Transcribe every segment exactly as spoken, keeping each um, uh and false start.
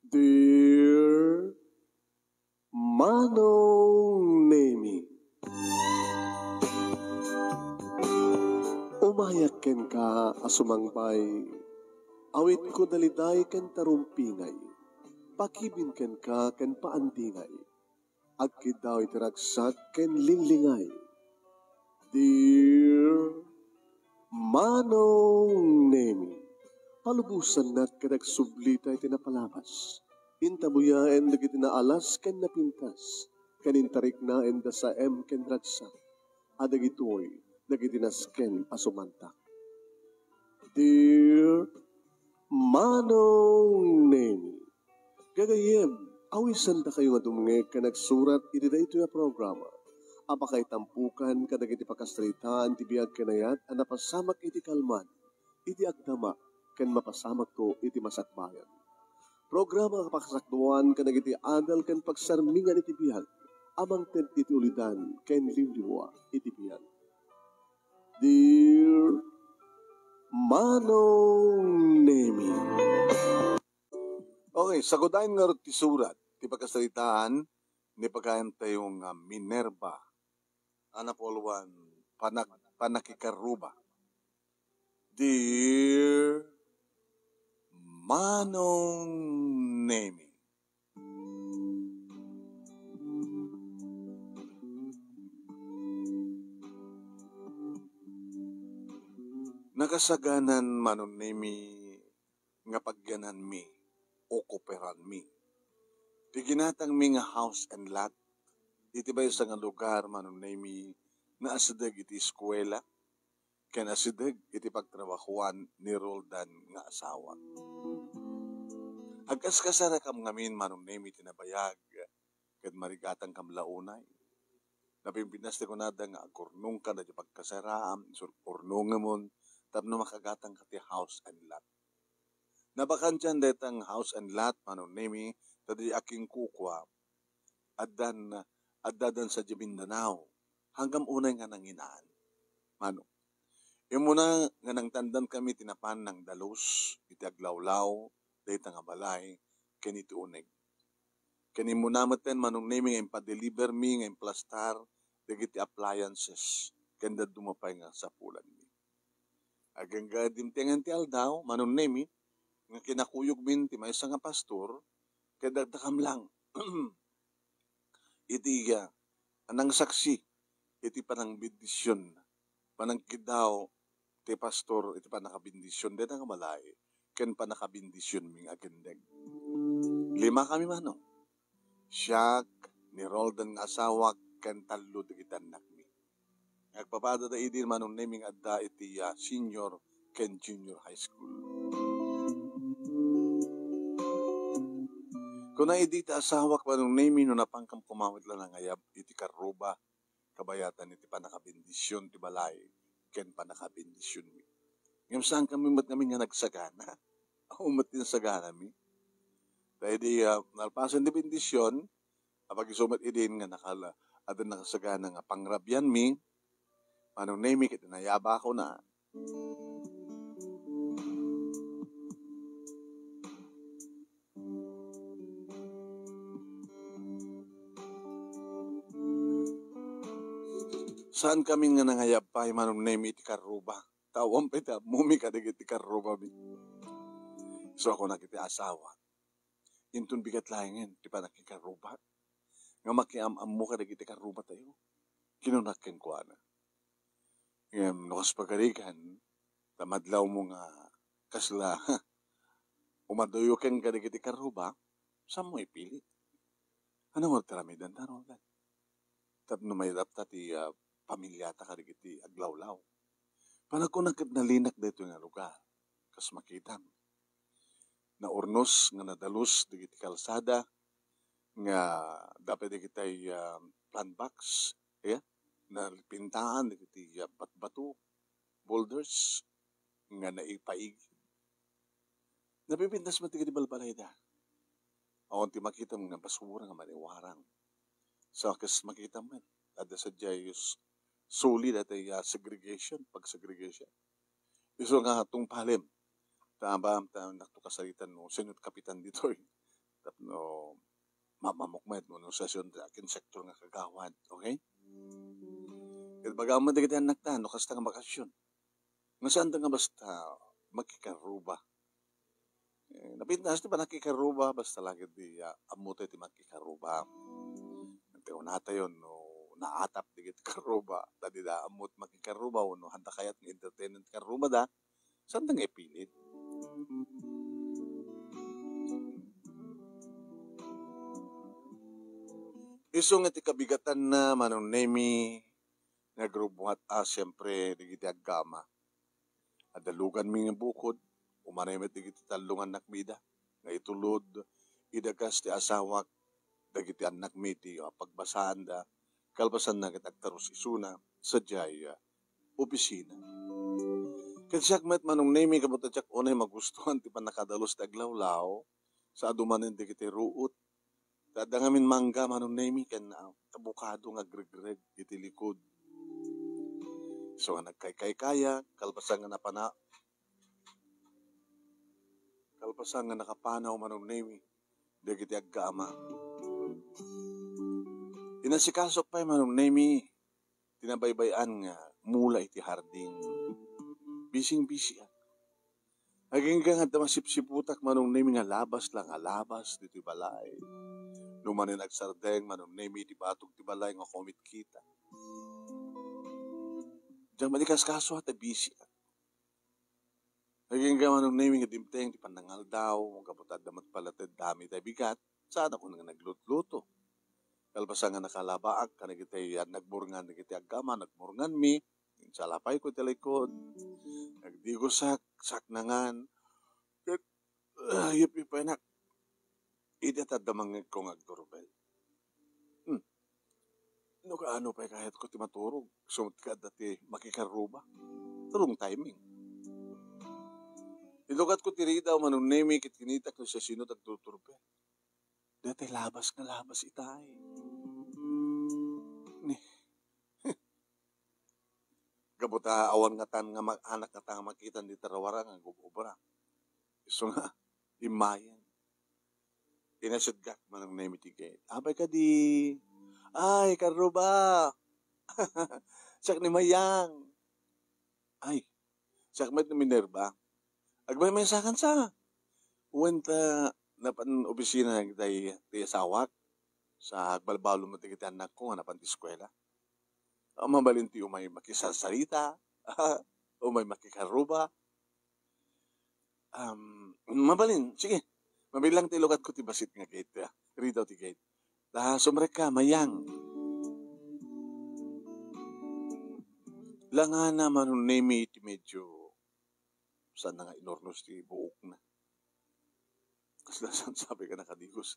Dear Manong Nemi, umayak kenka a sumangbay, awitko daliday ken tarumpingay, pakibin kenka ken paandingay, agkiddaw iti ragsak ken linglingay. Dear Manong Nemi, palubosannak ket agsublita iti napalabas. Intabuyaen dagiti naalas ken napintas, ken intariknaen da saem ken ragsak, a dagitoy dagiti nasken a sumantak. Dear Manong Nemi, gagayyem, awisandakayo nga dumngeg ken agsurat iti daytoy a programa a pakaitampukan kadagiti pakasaritaan ti biag ken ayat a napasamak iti kalman, iti agdama, ken mapasamakto iti masakbayan. Programa a pakasakduan kadagiti adal ken pagsarmingan iti biag a mangted iti ulidan ken liwliwa iti biag. Dear Manong Nemi. Okay, sagudayen ngarud ti surat ti pakasaritaan ni pagayantayo nga Minerva. Ana pulwan, panak-, panakikarruba. Dear Manong Nemi. Nakasaganan, Manong Nemi, nga pagyananmi, okuperanmi ti ginatangmi nga house and lot iti maysa nga lugar, Manong Nemi, nga asideg iti eskuela ken asideg iti pagtrabahoan ni Roldan nga asawa. Agkaskasarakam ngamin, Manong Nemi, ti nabayag ket marigatangkam la unay. Napimpinas ti kunada nga agurnongka daydi pagkasaraam, isu urnongemon tapno makagatangka ti house and lot. Nabakantian dayta nga house and lot, Manong Nemi, ta daydi a kinkukua, addan, addadan sadiay Mindanao, hanggam unay nga nanginaan. Mano, immuna nga nangtandankami ti napan nangdalus iti aglawlaw dayta nga balay ken iti uneg. Ken immuna metten, Manong Nemi, nga impadelivermi nga implastar dagiti appliances ken dadduma pay nga sapulanmi. Agingga dimtengen ti aldaw, Manong Nemi, nga kinakuyogmin ti maysa nga pastor, ket dakdakam lang iti, ah, nangsaksi iti panangbendision, panangkiddaw ti pastor iti pannakabendision dayta nga balay ken pannakabendisionmi nga agindeg. Limakami, Manong. Siak, ni Roldan nga asawak, ken tallo dagiti annakmi. Agpapadada idi, Manong Nemi, nga adda iti, ah, senior ken junior high school. Kuna idi ti asawak, Manong Nemi, no napankam koma met la nangayab iti karruba, kabayatan iti pannakabendision ti balay ken pannakabendisionmi. Ngem saankami met ngamin nga nagsagana. Awan met ti nasaganami. Ta idi, ah, nalpasen ti bendision, apag isu met idin nga nakala-, adda nakasagana nga pangrabianmi, Manong Nemi, ket inayabakona. Saankami nga nangayab pay, Manong Nemi, iti karruba. Ta awan pay ti ammomi kadagiti karrubami. Isu a kunak iti asawa, inton bigat laengen ti panakikarruba nga makiam-ammo kadagiti karrubatayo. Kinunak kenkuana. Ngem no kas pagarigan, ta madlawmo nga kasla umaduyo ken kadagiti karruba, saanmo ipili. Ania nga ti aramidenta, Roldan? Tapno mairapta ti, ah, pamiliata kadagiti aglawlaw. Panagkunak ket nalinak daytoy nga lugar. Kas makitam, naurnos nga nadalus dagiti kalsada nga adda pay dagiti, ah, plant box, ya, napintaan dagiti, ah, batbato, boulders nga naipaig. Napipintas met dagiti balbalayda. Awan ti makitam nga basura nga maniwarang. So, kas makitam met, adda sadiay s-, suli daytoy, ah, segregation, pag-segregation. Isu nga tungpalem. Ta, ba, ta, nakto kasaritan no, sino ti kapitan ditoy. no, mamamok met, no, no, session ti akin sektor nga kagawad, okay? Ket baga met dagiti annakta, no, kasta nga bakasyon. Nga saan nga basta makikaruba. Eh, napintas ti panakikaruba, basta lagi di, ah, ammo tayo ti makikaruba. Ante unatayon, no, naatap digiti karuba, ta di da ammo ti makikaruba, no, handa kayat nga entertainment karuba da, saan nga ipilit. Isu nga ti kabigatanna, Manong Nemi, nga agrubuhat a, siempre, digiti aggama. Adda luganmi nga bukod, umanay met digiti tallo nga annakmi ida, nga itulod, ida kas ti asawak, dagiti annakmi ti, ah, pagbasaanda, kalpasanna ket agtarus isuna, sadiay, ah, opisina. Ket siak met, Manong Nemi, gapu ta diak unay magustuhan ti pannakadalus ti aglawlaw, sa adu manen dagiti ruot. Ta adda ngamin mangga, Manong Nemi, ken, ah, abokado nga agregreg iti likod. So nga nagkaykaykaya, kalpasan nga napana-, kalpasan nga nakapanaw, Manong Nemi, dagiti aggama. Inasikaso pay, Manong Nemi, ti nabaybay-an nga mula iti hardin. Bising-bisiak. Agingga nga adda masipsiputak, Manong Nemi, nga labas la nga labas ditoy balay. No manen agsardeng, Manong Nemi, iti batog ti balay nga kumitkita. Diak met ikaskaso ta bisiak. Agingga, Manong Nemi, nga dimteng ti pannangaldaw, gapu ta adda met pala ti dami tay bigat, saan a kun nga naglutluto. Kalpasan nga nakalabaak kadagiti annakburngan dagiti aggama, nagmurnganmi, insalapayko iti likod, nagdigosak, saknangan, ket, ah, yep-, yep-, Idi ta adda mangngegko nga agdurbel. Hmm. No kaano pay kayatko ti maturog, isu met nga adda ti makikaruba. Wrong timing. Ilugatko ti ridaw, Manong Nemi, ket kinitak no siasino ti agdudurbel. Daytoy labas nga labas itay. Ni, gapu ta awan ngatan nga ma-, anak ngata nga makita dita rawara nga agub-ubra. Isu nga, immayen. Inasitgak, Manong Nemi, ti gate. Apay kadi? Ay, karuba! Siak ni Mayang. Ay, siak met ni Minerva. Agmaymaysakan sa. Wen ta napan opisina dagiti, ti asawak. Sa agbalbalo met dagiti annakko nga napan ti eskuela. Ah, mabalin ti umay makisarsarita, umay makikaruba. Um, mabalin, sige. Mabilang ti ilugatko ti bassit nga gate, ah. Ridaw ti gate. Ta, sumrekka, Mayang. Langana, Manong Nemi, ti medyo saan na nga inurnos ti buokna. Kasla saan sabi ka nakadigos.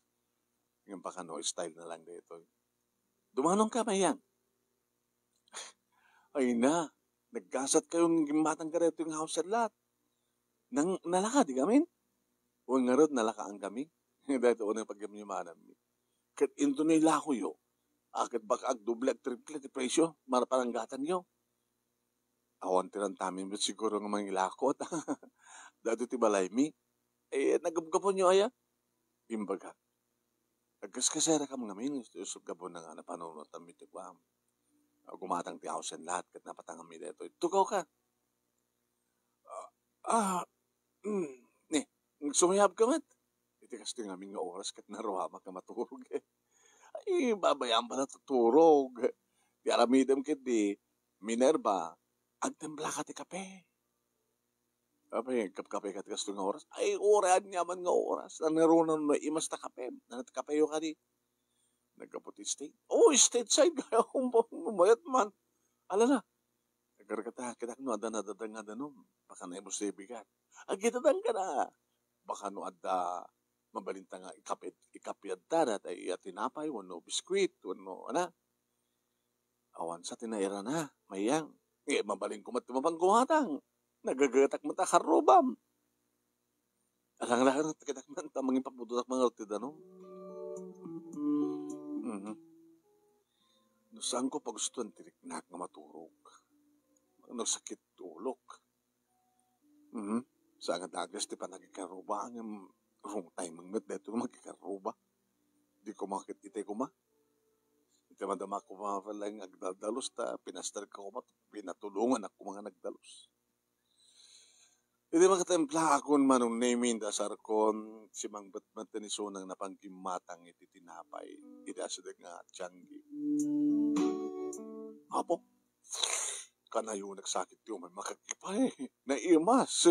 Ngem baka no style na lang daytoy. Dumanonka, Mayang. Ay na, naggasat kayo ng gimmatang ka daytoy nga house lot. Nang, nalaka di kami? O ngarud, nalakaang kami? Daytoy unay pagyamyamananmi. Ket into no ilako yo, a, ket baka agdoble, agtriple ti presyo, maraparanggatan yo. Awan ti rantamin met siguro nga mangilako ta daytoy ti balaymi. Eh, nagapgapunyo aya? Imbagak. Agkaskasarakam ngamin, isu gapuna nga napanunotanmi ti kuam. Gumatang ti house lot, ket napatanganmi daytoy. Tugaw ka. Ah, ah, mm, ni, sumayab ka met. Iti kastoy ngamin nga oras ket naruamak nga maturog, eh. Ay, babayaan pala ti turog. Ti aramidem ket di, Minerva, agtimpla ka ti kape. Apay, agkapkape ka ti kastoy nga oras? Ay, uray aniaman nga oras. Nangruna no imas ta kape. Nanat kape yo kadi. Naggapu ti state. Oh, state side kayo. Mayat man. Ala na. Agargata, kitak no adda nadadang nga danum. Baka naibus ti bigat. Agitadan ka na. Baka no adda mabalinta nga ikapit, ikapit ta, data iya tinapay, wano biskwit, wano, ana. Awan sa tinairana, Mayang. Eh, mabalin ko met ti mapanggumatang. Nagagatak met a karrubam. Alang-alang na tagidak man, ta mangipapudotak mangarod ti danum. Mhm. No saan ko pagustuan ti riknak nga maturog. Nagsakit ti ulok. Mhm. Sa nga dagas ti panagikaruba, ngem wrong timing met daytoy makikaruba. Di koma ket itay koma. Iti madama koma laeng agdaldalus ta pinasterka koma, pinatulongannak koma nga nagdalus. Iti makatimplaakon manong ni Minda Sarkon, simangbet met ni Sonang napan gimmatang iti tinapay. Iti asideg nga tianggi. Apo, kanayon nagsakit ti umay makakipay. Naimas.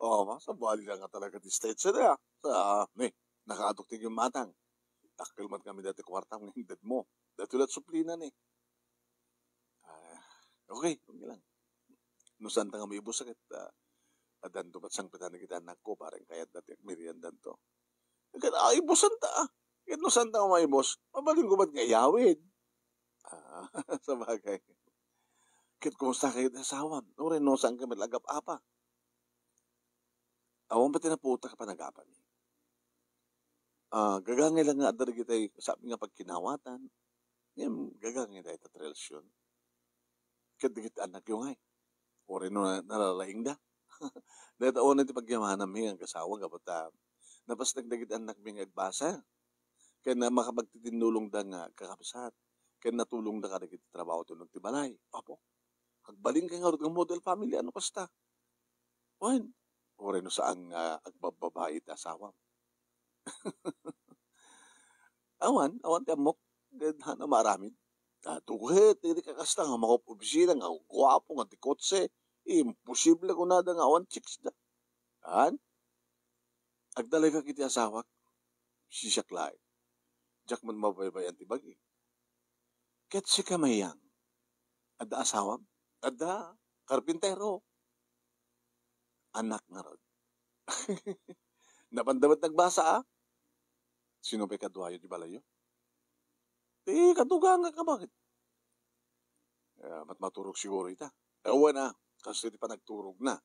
Oh, masabali lang nga talaga ti stage na. Sa, ni, nakaadok ti gimmatang. Dakkel met kami dati kuartam nga hinded mo. Dati ulit suplina ni. Ah, okay, okay lang. No saan ta nga maibus ket, ah, adanto met sangpetan dagiti anakko, bareng kayat dati meriendanto. Ket, ah, ibusan ta, ah. Ket no saan ta nga maibus, mabalin ko met nga iyawid. Ah, sabagay. Ket kumusta kayo ti asawam? Uray no saan kami lagap apa? Awan pati naputak a panagapami. Ah, gagangay lang nga adda dagitay sabi nga pagkinawatan. Ngem gagangay dayta ti relasyon. Ket dagiti annakyo ngay, uray no na-, nalalaingda. Dayta unay ti pagyamananmi nga agasawa gapu ta napasnek dagiti annakmi nga agbasa. Ken na makapagtitinnulongda nga kakabsat. Ken natulongda kadagiti trabaho ti uneg ti balay. Apo, agbalin kay ngarud nga model family, ano kasta? Wen, uray no saan nga agbabbabai ti asawam. Awan, awan ti ammok. Ket hana maaramid. Adu ket, iti kakasta nga mangop-obisina nga guapo nga ti kotse, imposible kunada nga awan chicks da. Haan? Agdalagak iti asawak, sisiak laeng. Diak met mabaybay-an ti bagik. Ket sika, Mayang, adda asawam? Adda, karpintero. Anak ngarud. Napanda met nagbasa, a? Sino pay kaduayo ti balayyo? Ti katugangak a, bakit? Ah, mat-, maturog siguro ita. Awan a, kastoy ti panagturogna.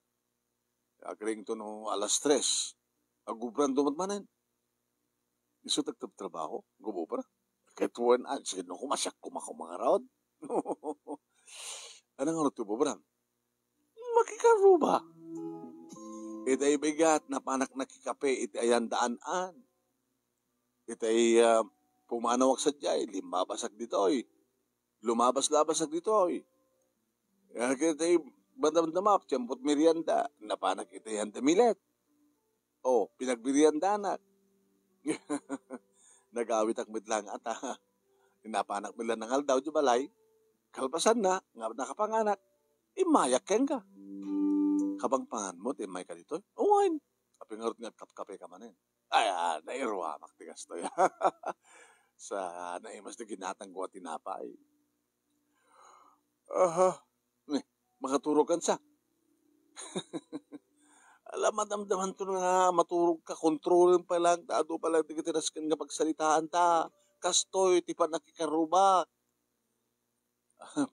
Agriingto no alas tres. Agubrando met manen. Isu ti agtrabtrabaho, gumobra. Ket wen a, sino koma, siak koma, koma ngarud. Ania ngarud ti ubobram? Makikaruba. Itay bigat, napanak nakikape iti ayan da an-an. Itay, ah, pumanawak sadiay, limmabasak ditoy. Lumabas-labasak ditoy. Ah, ket itay bandam-damak, tiempo ti merienda, napanak iti ayan da millet. Oh, pinagmeriendanak. Nagawitak met laeng ata. Napanak met laeng nangaldaw di balay. Kalpasanna, nga nakapanganak, immayak kenka. Kabangpanganmo ti immayka ditoy? Wen. Apay ngarud nga agkapkapeka manen? Ay, ah, nairuamak ti kastoy. Sa naimas ti ginatangko a tinapay. Aha. Ni, makaturog kan sa. Ala, madamdamanto nga maturog ka, kontrolen pay laeng ta, adu pay laeng dagiti nasken nga pagsaritaan ta. Kastoy ti pannakikaruba.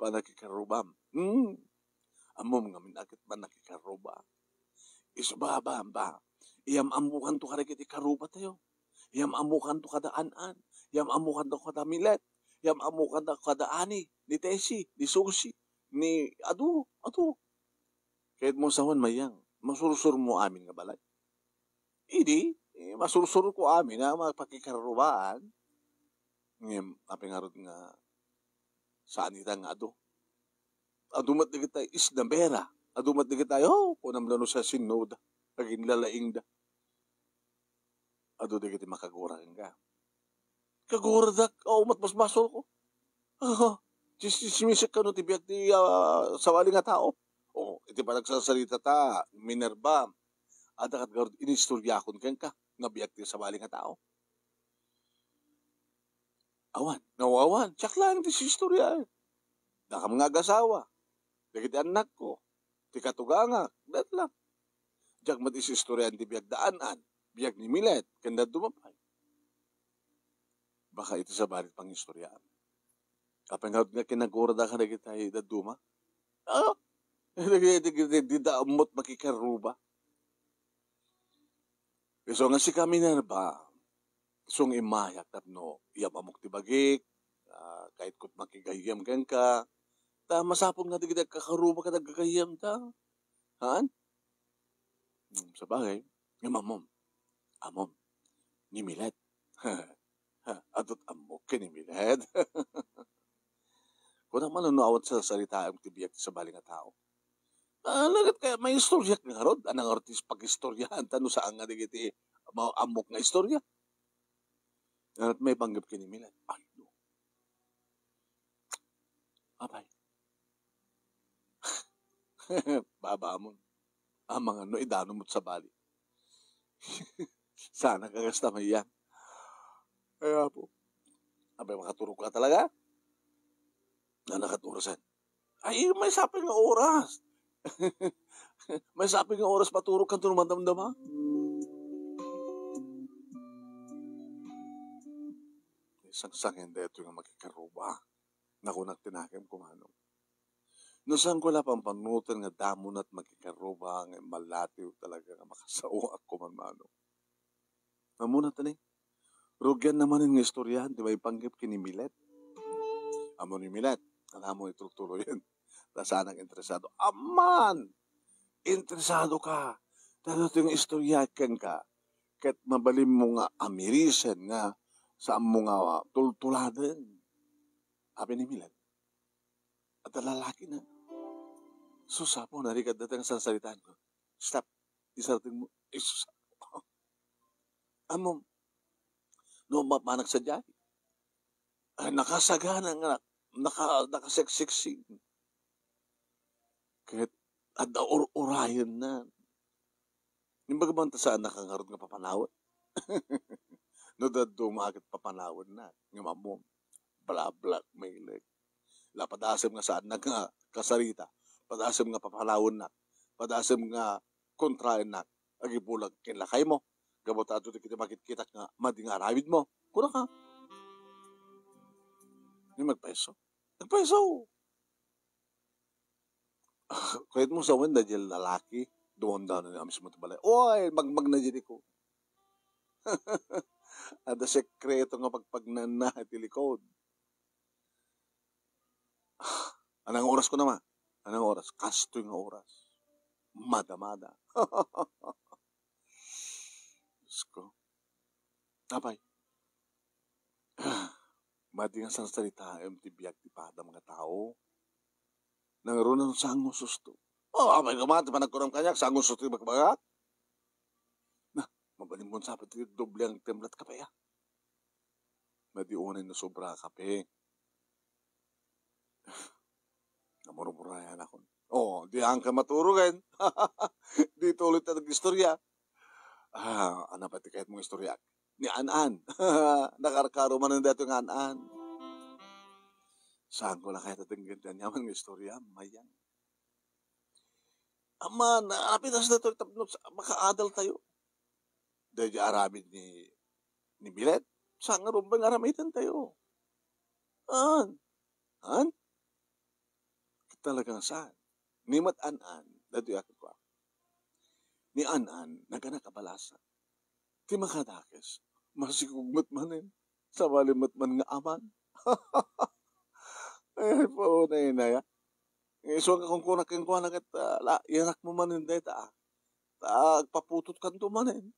Pannakikaruba. Hmm. Ammom ngamin a ket pannakikaruba. Isu ba, ba, ba. Iyam-ammokanto kadagiti karubatayo. Iyam-ammokanto kada an-an. Iyam-ammokanto kada millet. Iyam-ammokanto kada ani, ni Tessie, ni Susie, ni adu, adu. Ket mo sawen, Mayang, masursurmo amin nga balay. Idi, eh, masursurko amin a mapakikarubaan. Ngem, apay ngarud nga saan ita nga adu? Adu met dagiti isnabera. Adu met dagiti, oh, kunam la no sa sinnoda. Aginlalaingda. Adu dagiti makagura kenka. Kaguradak, oh, mat basbasolko. Ah, tsismisek kano ti biag ti, ah, sabali nga tao. Oh, iti panagsasarita ta, Minerva. Adda ket ngarud inistoriakon kenka nga biag ti sabali nga tao. Awan, no awan, siak laeng ti istorya. Dakam nga agasawa. Dagiti annakko, ti katugangak, dat lang. Diak met isistoryan ti biag da an-an, biag ni Milet, ken dadduma pay. Baka iti sabali ti pangistoryaan. Apay ngarud nga kinagurada kadagiti dadduma? Ah, di, di, di, di da ammot makikaruba. Isu nga sika, Minerva, isu nga immayak tapno iyam-ammok ti bagik, ah, kayatko ti makigayyem kenka, ta masapul nga dagiti agkakaruba ket aggagayyemta. Haan? Hmm, sabagay, ngem ammom, ammom, ni Milet. Ha, Ed, kuna man no awan sarsaritaem ti biag ti sabali nga tao. Ah, lagat kaya maistoryak ngarud? Anang artis pag-istoryahan ta no saan nga digiti ma-, ammok nga istorya? Ket maipanggep ken ni Milet. Ay, no. Apay. Baba mo. Amangan no idanom met sabali. Sana ka kasta mayang. Ay, apo. Apay, makaturog ka talaga? Na nakaturasan. Ay, may sapay nga oras. May sapay nga oras, paturog ka, no madamdama. Sangsangin daytoy nga makikaruba. Nakunak ti nakem, kumano. No, saan ko la pampanunoten nga damo na ti makikaruba nga immallatiw talaga nga makasaoak, kumano. Ammona ta ni, rugian na manen nga istoryahan ti maipanggep ken ni Milet. Ammo ni Milet, alam mo, iturog-tuloyen. Ta saanak interesado. Amman! Interesado ka. Ta daytoy nga istorya kenka. Ket mabalinmo nga amirisen nga saanmo nga tultuladen. Apay ni Milet. Adda lalaki na. Sus, apo, narikad dayta nga sarsaritaanko. Stop. Isardengmo. Ay, sus, apo. Ammom, no mapanak sadiay, ay, nakasagana nga naka-, nakaseksiksi. Ket adda ur-urayenna. Imbag man ta saanna ka ngarud nga papanawen. No dadduma ket papanawenna, ngem ammom, bla-blackmailer. La, padasem nga saannak nga kasarita, padasem nga papanawennak, padasem nga kontraennak, agibulag ken lakaymo, gapu ta adu dagiti makitkitak nga madi nga aramidmo. Kunaka. Ngem agpayso. Agpayso. Kayatmo sawen, daydiay lalaki, dumamdama ni amis mo ti balay. Oy, magmagna di ko. Adda sekreto nga pagpagnaenna iti likod. Anang oras ko naman? Anang oras? Kastoy nga oras. Madamada. Diyos ko. Apay. Madi nga sarsaritaem ti biag ti padam nga tao. Nangruna no saan nga susto. Oh, apay koma, ti panagkunam kaniak, saan nga susto ti bagbagak? Na, mabalinmon sa ti doble ang temblat kape, ah. Madi unay no sobra kape. Namurmurayan ako. Oh, di angka maturogen. Di tuloy ta nag-istorya. Ah, ano pa ti kayat mong istorya? Ni An-an. Nakarkaro man ang dati nga An-an. Saan ko lang kaya tatanggan ti anyaman nga istorya? Mayang. Ama, naapit na sila tapno sa-, makaadal tayo. Dahil di aramid ni, ni Bilet, saan nga rumbay nga aramiden tayo? An? An? Talagang saan? Ni mat An-an, datoy akin ko. Ni An-an, naganak a balasa. Ti makadakes, masikog met manen, sabali met man nga aman. Ay, paunay na ya. Isu nga kunkunak kenkuana ket, ah, la, iyanak mo manen dayta, ah. Ta agpaputot kanto manen.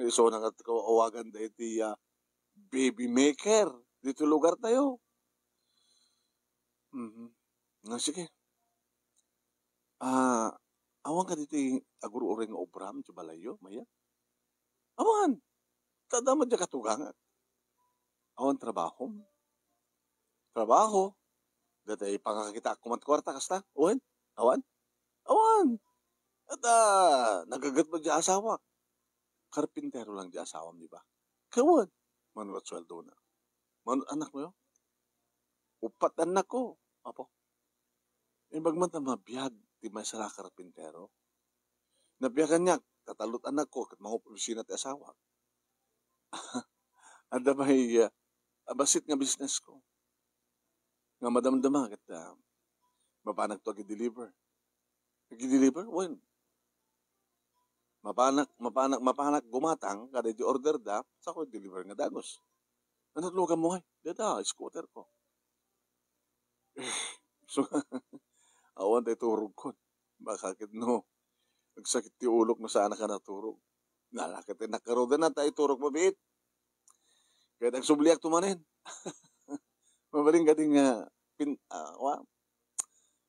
Isu na nga awagan dayta, ah, baby maker dito lugar tayo. Mhm. Ah, sige. Ah, awan ka ditoy agur-uray nga obram ti balayyo, Maya? Awan. Ta adda met diay katugangak. Awan trabahom? Trabaho? Datay pangakakitaak koma ti kuarta, kasta? Wen? Awan? Awan. At, ah, nagaget met diay asawak. Karpintero lang diay asawam, di ba? Kawan. Mano ket sueldona? Mano ket annakmo? Uppat annakko, apo. Imbag man ta mabiag ti maysa la a karpintero. Nabiagan niak, ta tallo ti annakko, ket mangopisina ti asawak. Adda pay, ah, a bassit nga business ko. Nga madamdama ket, ah, mapanakto agi-deliver. Agi-deliver? Wen. Mapanak, mapanak, mapanak gumatang kada di order da, sa ko deliver nga dagus. Ano tulugan mo ngay? Dada, scooter ko. So, awan tay turog ko. Baka ket no, agsakit ti ulok no saan ka naturog. Nalakit ti nakarudan na tay turog mabiit. Ket agsubliakto manen. Mabalin kadi nga pin-, ah, wa-,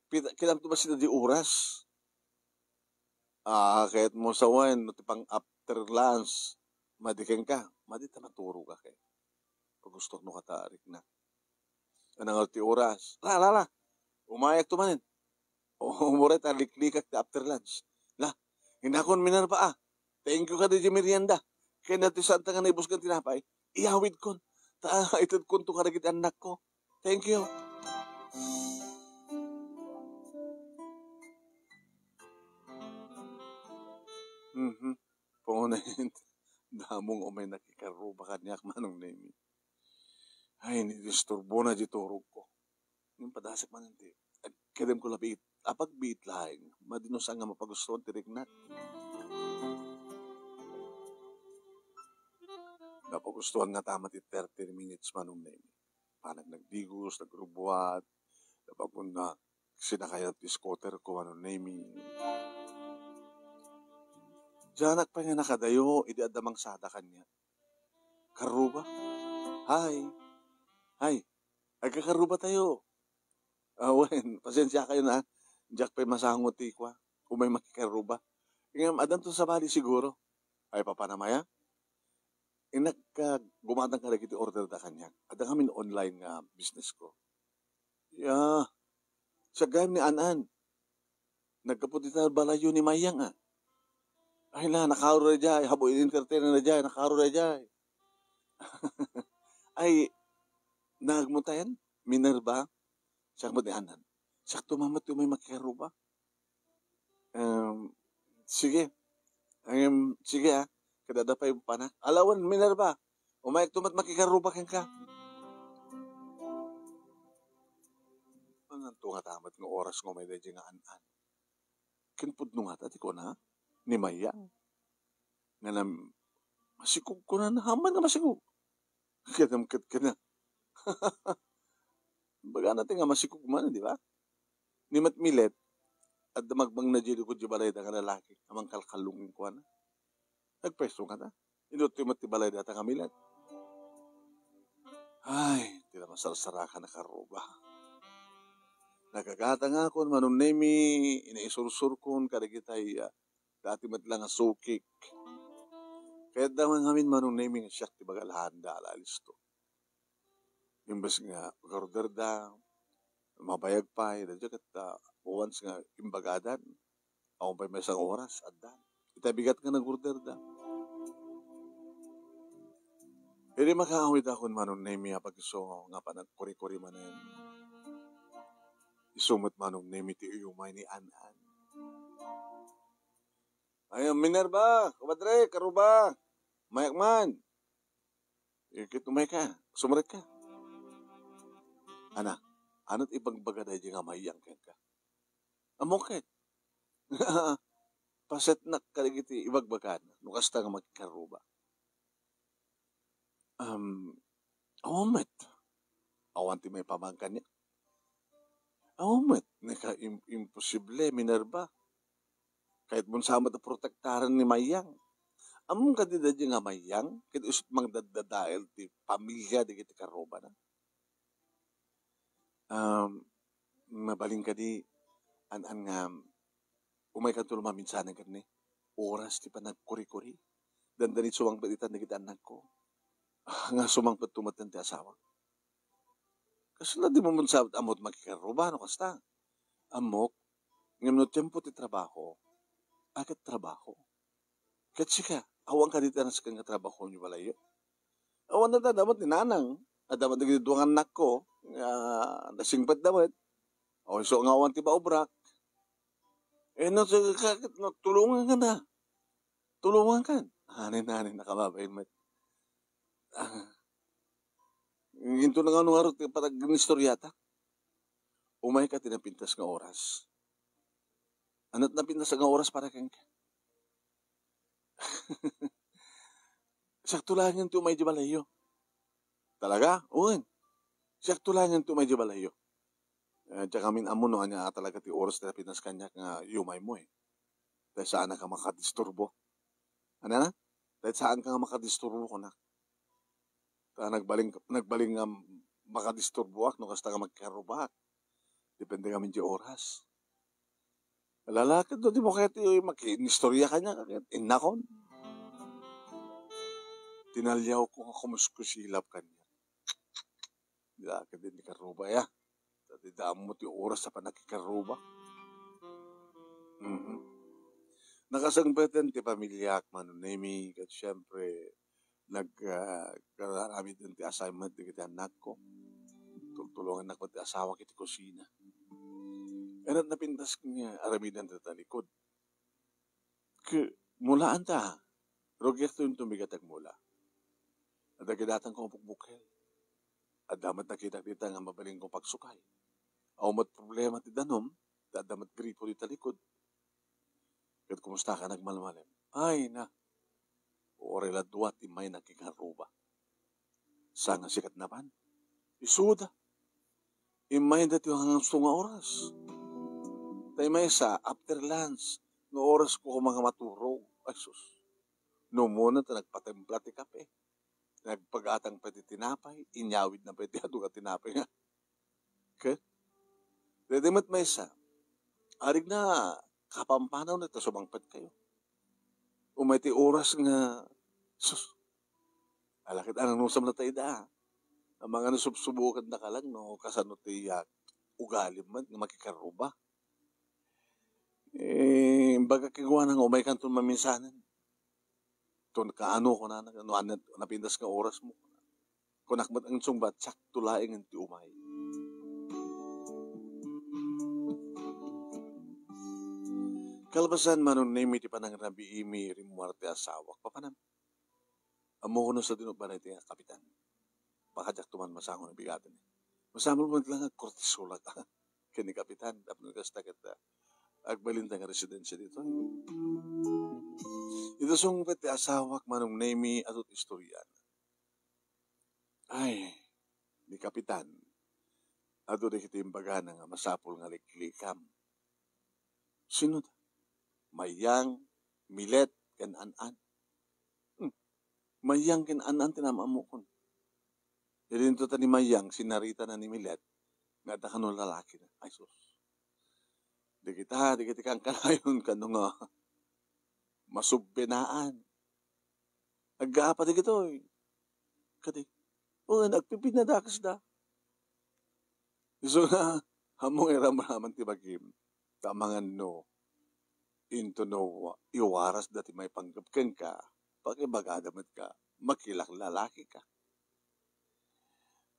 pita-, kinamto ba sida di oras? Ah, kayatmo sawen no ti pang after lunch, madi kenka, madi ta maturoka ket. Pagustuak no kata, riknak. Anang ti oras? La, la, la. Umayakto manen. O, uray ta liklikak ti after lunch. La, inakon Minerva, ah. Thank you kadi di merienda. Ken dati saan ta nga naibusgan tinapay. Iyawidkon. Ta itedkonto kadagiti annakko. Thank you. Mhm. Punen. Damo nga umay nakikarruba kaniak, Manong Nemi. Ay, nidisturbona di turogko. Ngem padasek manen ti, ag-, kedemko la biit, apagbiit laeng, madi no saan nga mapagustuan ti riknak. Napagustuan nga tama ti thirty minutes, Manong Nemi. Panag nagdigos, nagrubbuat, napagunda, sinakayan ti scooter ko, Manong Nemi. Dianak pay nga nakadayo, idi adda mangsada kaniak. Karruba? Hay. Hay. Agkakarruba tayo. Ah, wen, pasensia kayo na. Diak pay masango ti kua. Umay makikarruba. Ngem, addanto sabali siguro. Ay, papanamaya? Inagka-, gumatang kadagiti order da kaniak. Adda ngamin online nga business ko. Ya, siak gayam ni An-an. Naggapu dita balayyo ni Mayang, ah. Ay la, nakaro daydiay. Habay entertainer daydiay, nakaro daydiay. Ay, nagmutayan, Minerva. Siak met ni An-an. Siak to mamat ti umay makikarruba. Em, sige. Em, sige, ah. Kadada pay panak. Ala wen, Minerva. Umayakto met makikarruba kenka. Manganto ngata met nga oras nga umay daydiay nga An-an. Ken pudno ngata ti kuna ni Mayang. Nga nam-, masikog kuna na, aman nga masikog. Kadam ket kuna. Bagana ti nga masikog man, di ba? Ni met Milet, adda magbangna di likod di balayda nga lalaki, a mangkalkallong kenkuana. Nagpwesto ngata. Inutto met ti balay data nga Milet. Ay, ti namasarsarakan a karruba. Nagagatangakon, Manong Nemi, inaisursurkon kadagitay, ah, dati met la nga sukik. Kayatda man ngamin, Manong Nemi, nga siak ti bagalanda a listo. Imbes nga pag-orderda, mabayag pay, daydiay ket, ah, once nga imbagadan, awan pay maysa nga oras, adda. Ita bigat nga nag-orderda. Idi makaawidakon, Manong Nemi, a pag-isu nga panagkuri-kuri manen. Isu met, Manong Nemi, ti uyumay ni An-an. Ay, Minerva, kumadre, karruba. Mayak man. Eh, ket umayka, sumrekka. Ana, ano ti ibagbaga daydiay nga Mayang kenka? Ammok ket. Pasetnak kadagiti ibagbagana, no kasta nga makikarruba. Um, awan met. Awan ti maipaman kaniak. Awan met. Naka-, im-, imposible, Minerva. Kayatmon sa met a protektaren ni Mayang. Ammom kadi daydiay nga Mayang, ket isut' mangdaddadael ti pamilia dagiti karrubana. Um, mabalin kadi, An-an, nga umaykanto la maminsanen ket ni oras ti panagkuri-kuri. Dandani sumangpet itan dagiti annakko. Nga sumangpet to met ti asawak. Kasla di mo man sabet ammok makikarruba no kasta. Ammok, ngem no tiempo ti trabaho, agat trabaho. Ket sika, awan kadi ti nasken nga trabaho ni balayyo? Awan, adda met ni nanang, adda met dagiti dua nga annakko, nga nasingpetda met. O, isu nga awan ti maubrak. Eh, no, sa-, ka-, no, tulongan ka na. Tulongan ka. Anin, anin, nakababain met. Ah, into na nga nung arot, patag-, istoryata. Umayka ti napintas nga oras. Ano ti napintas nga oras para kenka? Siak to laengen ti umay di balayyo. Talaga? Wen. Siak to laengen ti umay di balayyo. Eh, diak amin ammo no ania talaga ti oras ti napintas kaniak nga yumaymo, eh. Ta saanka makadisturbo. Ano na? Ta saanka nga makadisturbo, kunak. Ta nagbalin, nagbalin nga makadisturboak no kasta nga makikarrubaak. Depende ngamin ti oras. Lalakad do di mo kaya ti makinistorya kanya, ket innakon. Tinaliawko nga kumuskusilap kanya. Lalakad din ti karruba, ya. Dati damo ti oras a panakikarruba. Mhm. Nakasangpeten ti pamiliak, Mano Nemi, ket siyempre, nag-, ah, kararamiden ti assignment dagiti annakko. Tultulongannak met ti asawak iti kusina. Ket napintas nga aramiden ti talikod. Ke-, mulaanta, rugiakto inton bigat agmula. Adda kadatanko nga bukbukel. Adda met nakitak dita nga mabalinko pagsukay. Awan met problema ti danum, ta adda met gripo dita likod. Ket kumusta ka nagmalmalem? Ay, na. Uray la dua ti may nakikarruba. Sa nga sikat napan. Isuda. Immayda ti hangangsto nga oras. Tay maysa, after lunch, nga oras ko koma nga maturog. Ay, sus. No muna ta nagpatimpla ti kape. Nagpagatang pa ti tinapay, inyawid na pa ti adu nga tinapay nga. Ket, daydi met maysa, arigna kapampanaw na ta sumangpet kayo. Umay ti oras nga, sus, ala ket ananusam na ta ida. Amangan no subsubukan da ka lang, no, kasano ti, ah, ugalim met nga makikarruba. Eh, imbagak kenkuana nga umay kanton maminsanen. Ton kaano, kunana, no, ano, napintas nga oras mo. Kunak met nga insungbat, sakto laengen ti umay. Kalpasan, Manong Nemi, ti panangrabiimi, rimmuar ti asawak. Papanam? Ammok no sadino balay ti kapitan. Pakadiakto man masango no bigaten. Masapul met lang nga kortisolak ken ni kapitan. Tapno kasta ket, ah, agbalinta nga residensia ditoy. Ita sungpet ti asawak, Manong Nemi, adu ti istoryan. Ay, ni kapitan, adu dagiti imbagana nga masapul nga liklikam. Sino da? Mayang, Milet, ken An-an. Hmm. Mayang ken An-an ti naam-ammokon. Idi inton ta ni Mayang, sinaritana ni Milet, nga adda kano lalakina. Ay, sus. Dagita, dagiti kankanayon kano nga masubbenaan. Aggaapa dagitoy. Kadi, wen, agpipinadakesda. Isu nga, ammok nga iramraman ti bagim. Ta amangan no, inton no iwarasda ti maipanggep kenka, pakibagada met nga makilaklalakika.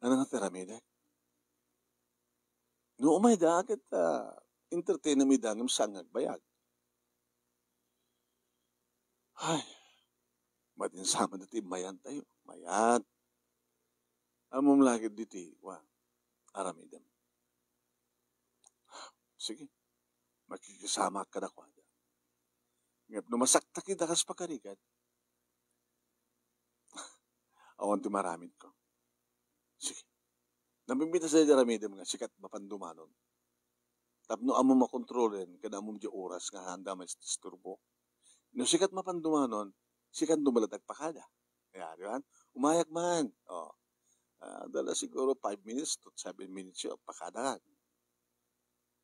Ano nga ti aramidek? No umayda, ket, ah, entertainemida ngem saan nga agbayag. Ay, madin sa man dati, mayat tayo. Mayat. Ammom la ket diti, wa, aramidem. Sige, makikisamak kadakuada. Ngem no masaktak ida kas pagarigat, awan ti maramidko. Sige. Nabimbita sa di aramidem nga sikat mapandumanon. Tapno ammom makontrolen, ken ammom di oras nga haanda maisturbo. No sikat mapandumanon, sikan dumalat agpakada. Ya, di ba? Umayak man. Oh. Ah, dala siguro five minutes to seven minutes yung pakadakan.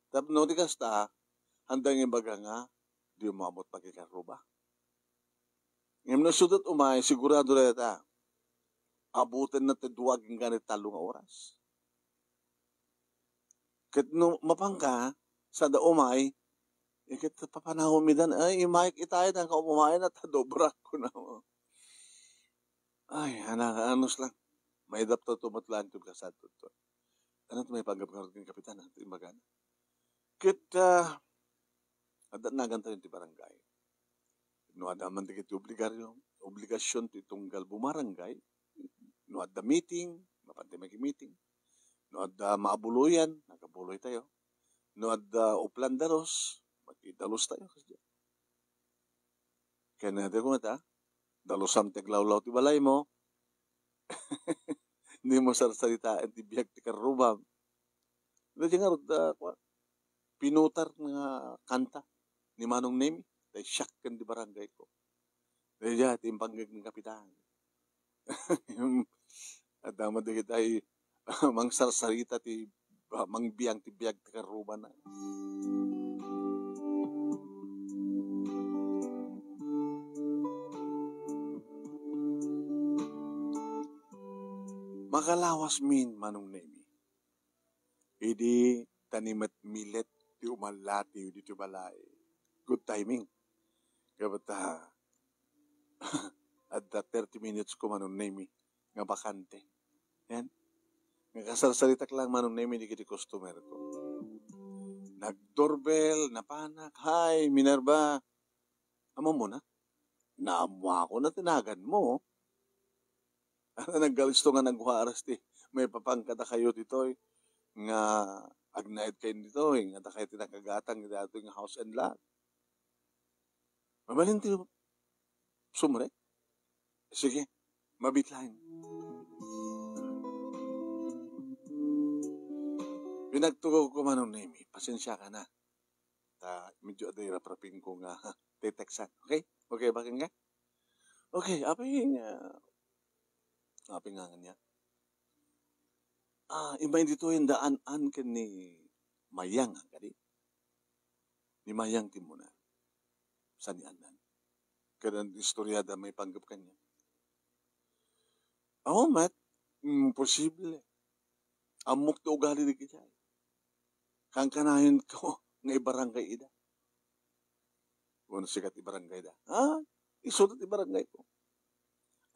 Tapno di kasta, handang ibaga nga, di umabot pakikarruba. Ngem no sudot umay, sigurado dayta. Abutenna ti dua agingga ti tallo nga oras. Ket no mapanka, sada umay, iket papanawem idan, ay, imayek itay, nangka umay na, ta dobrak ko na. Ay, anak, anus lang. Maidapto to met lang, tun kasad to. Ano to may panggap nga ken kapitan, ah, ti imbagana. Ket, ah, adda nagantayon ti barangay. No adda man dagiti obligaryo-, obligasyon ti tunggal bumarangay, no adda meeting, mapantay maki-meeting. No adda maabuloyan, nagabuloy tayo. No adda uplan dalus, makidalus tayo. Ken, ah, di ko ngata, dalusam ti aglawlaw ti balaymo. Dimo sarsaritaen ti biag ti karrubam. Daydi ngarud, ah, kua, pinutar nga kanta ni Manong Nemi, tay siak ken di barangay ko. Daydi ti impanggeg ni Kapitan. Adda met dagiti ay mangsarsarita ti, ah, mangbiang ti biag ti karrubana. Makalawas min, Manong Nemi. Idi tanimet milet ti umallatiw ditoy balay. Good timing. Ket ta, adda thirty minutes ko, Manong Nemi, nga bakante. Yan. Nga kasarsaritak lang, Manong Nemi, dagiti customer ko. Nag-doorbell, napanak, "Hi, Minerva." Ammomo na? Naammoakon a tinaganmo. Nagkalisto nga nagwaras ti maipapan kadakayo ditoy nga agnaedkayo ditoy nga dakayo ti nakagatang ditoy nga house and lot. Mabalin ti sumrek? Sige, mabiit laeng. Pinagtugawko, Manong Nemi, pasensiaka na. Ta medyo adda raprapingko nga teteksan. Okay? Okay, bakit nga? Okay, apay, ah, apay nga niya? Ah, immay ditoy daan-an ken ni Mayang, kadi? Ni Mayang ti muna. Sa ni Annan. Kada istorya da maipanggep kaniak. Awan met, imposible. Ammok ti ugali dagiti ay. Kankanayon ko nga ibarangay ida. Wenno sika ti barangay da. Ha? Isu ti barangay ko.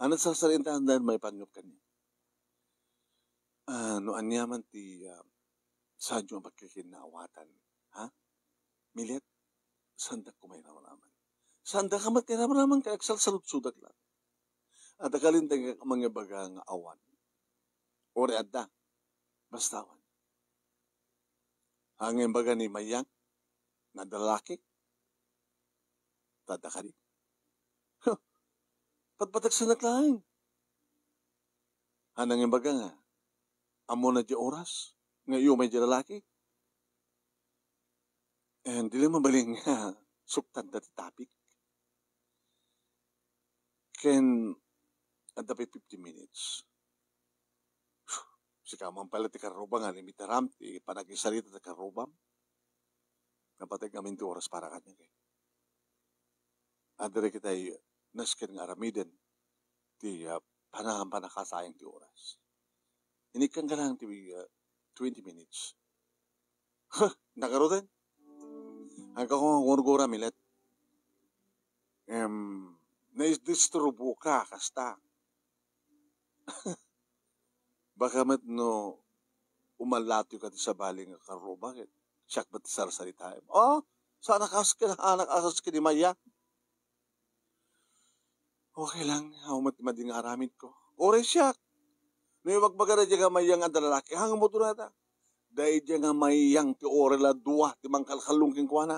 Ano sa sarintaan dahil maipanggep kaniak? Ah, no aniaman ti, ah, saanyo a pagkikinnaawatan, ha? Milet, saandak koma iramraman. Saandak met iramraman kay agsalsaludsodak lang. Adda kalinteng mangibaga nga awan. Uray adda. Basta awan. Haan nga imbaga ni Mayang nga adda lalaki. Ta adda kadi. Huh. Patpategsanak laeng. Haan nga imbaga nga, ammona diay oras nga iumay diay lalaki. And di lang mabalin nga suktanda ti topic. Ken adda pay fifteen minutes. Sika man pala ti karrubam nga inimitaram ti panagisarita ti karrubam. Napateg amin ti oras para kaniak. Adda dagiti ay nasken nga aramiden ti, ah, pana-, panakasayang ti oras. Inikkan ka lang ti, ah, twenty minutes. Huh, nagaruden. Agko nga gurgura, Milet. Em, naidisturbo ka, kasta. Baka met no umallatiw ka ti sabali nga karrubam, ket siak met ti sarsaritaem. Oh, saanak a kas-, saanak a kas-, ken ni Maya. Okay lang, awan met madi nga aramidko. Uray siak. No ibagbagada diay nga Mayang adda lalaki, hangmo to nata. Daydiay nga Mayang ti uray la dua ti mangkalkallong kenkuana.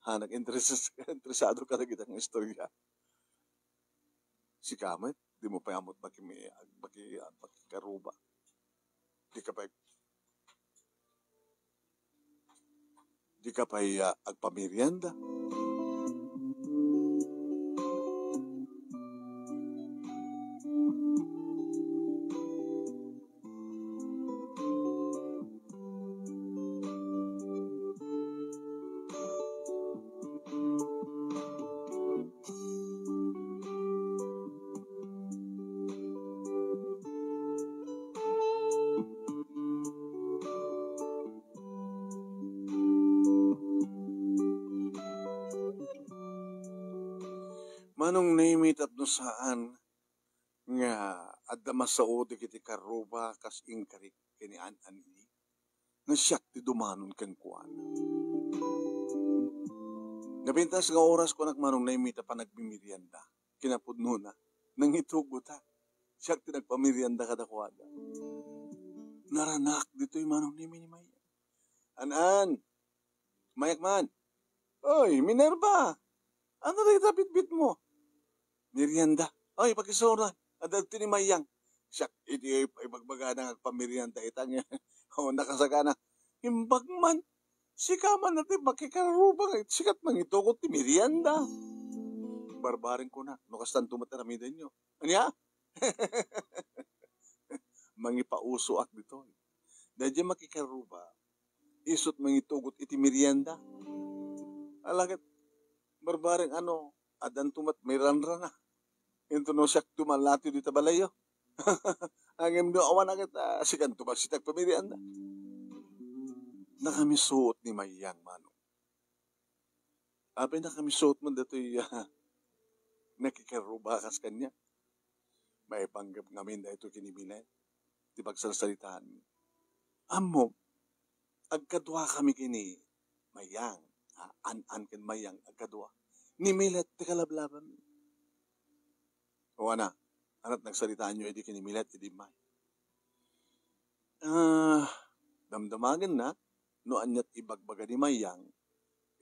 Ha, nag-interes-, interesado ka dagita nga istorya. Sika met, dimo pay ammot baki mi-, baki, baki karrubam. Dika pay, dika pay, ah, agpamerienda. Manong Nemi, tapno saan nga adda masao dagiti karrubam kas inkarik ken ni An-an idi, nga siak ti dumanon kenkuana. Napintas nga oras, kunak, Manong Nemi, ta panagmimerienda. Kinapudnona, nangitugotak. Siak ti nagpamerienda kadakuada. Naranak ditoy, Manong Nemi, ni Maya. An-an, Mayak man. Oy, Minerva! Ania dayta bitbitmo? Merienda. Oy, pakisuroan. Adda ditoy ni Mayang. Siak iti ibagbagana nga agpamerienda ita nga. O, nakasagana. Imbag man. Sika man ti makikarrubam nga sika ti mangitugot ti merienda. Barbareng kunak, no kastanto met aramidenyo. Ania? Mangipausoak ditoy. Daydiay makikarruba, isut' mangitugot iti merienda. Ala ket, barbareng ano, addanto met mairanrana. Intono siak dumalatiw dita balayyo. Ngem no awan a ket, ah, sikanto met ti agpamerienda. Nakamisuot ni Mayang, Manong. Apay, nakamisuot man datoy, ah, nakikarruba kas kaniak. Maipanggep ngamin daytoy ken ni Milet ti pagsarsaritaanmi. Ammom, agkaduakami ken ni Mayang, ah, an-an ken Mayang agkadua. Ni Milet ti kalablabami. O ana, ania ti nagsaritaanyo idi ken ni Milet idi immay? Ah, damdamagennak no aniat ibagbaga ni Mayang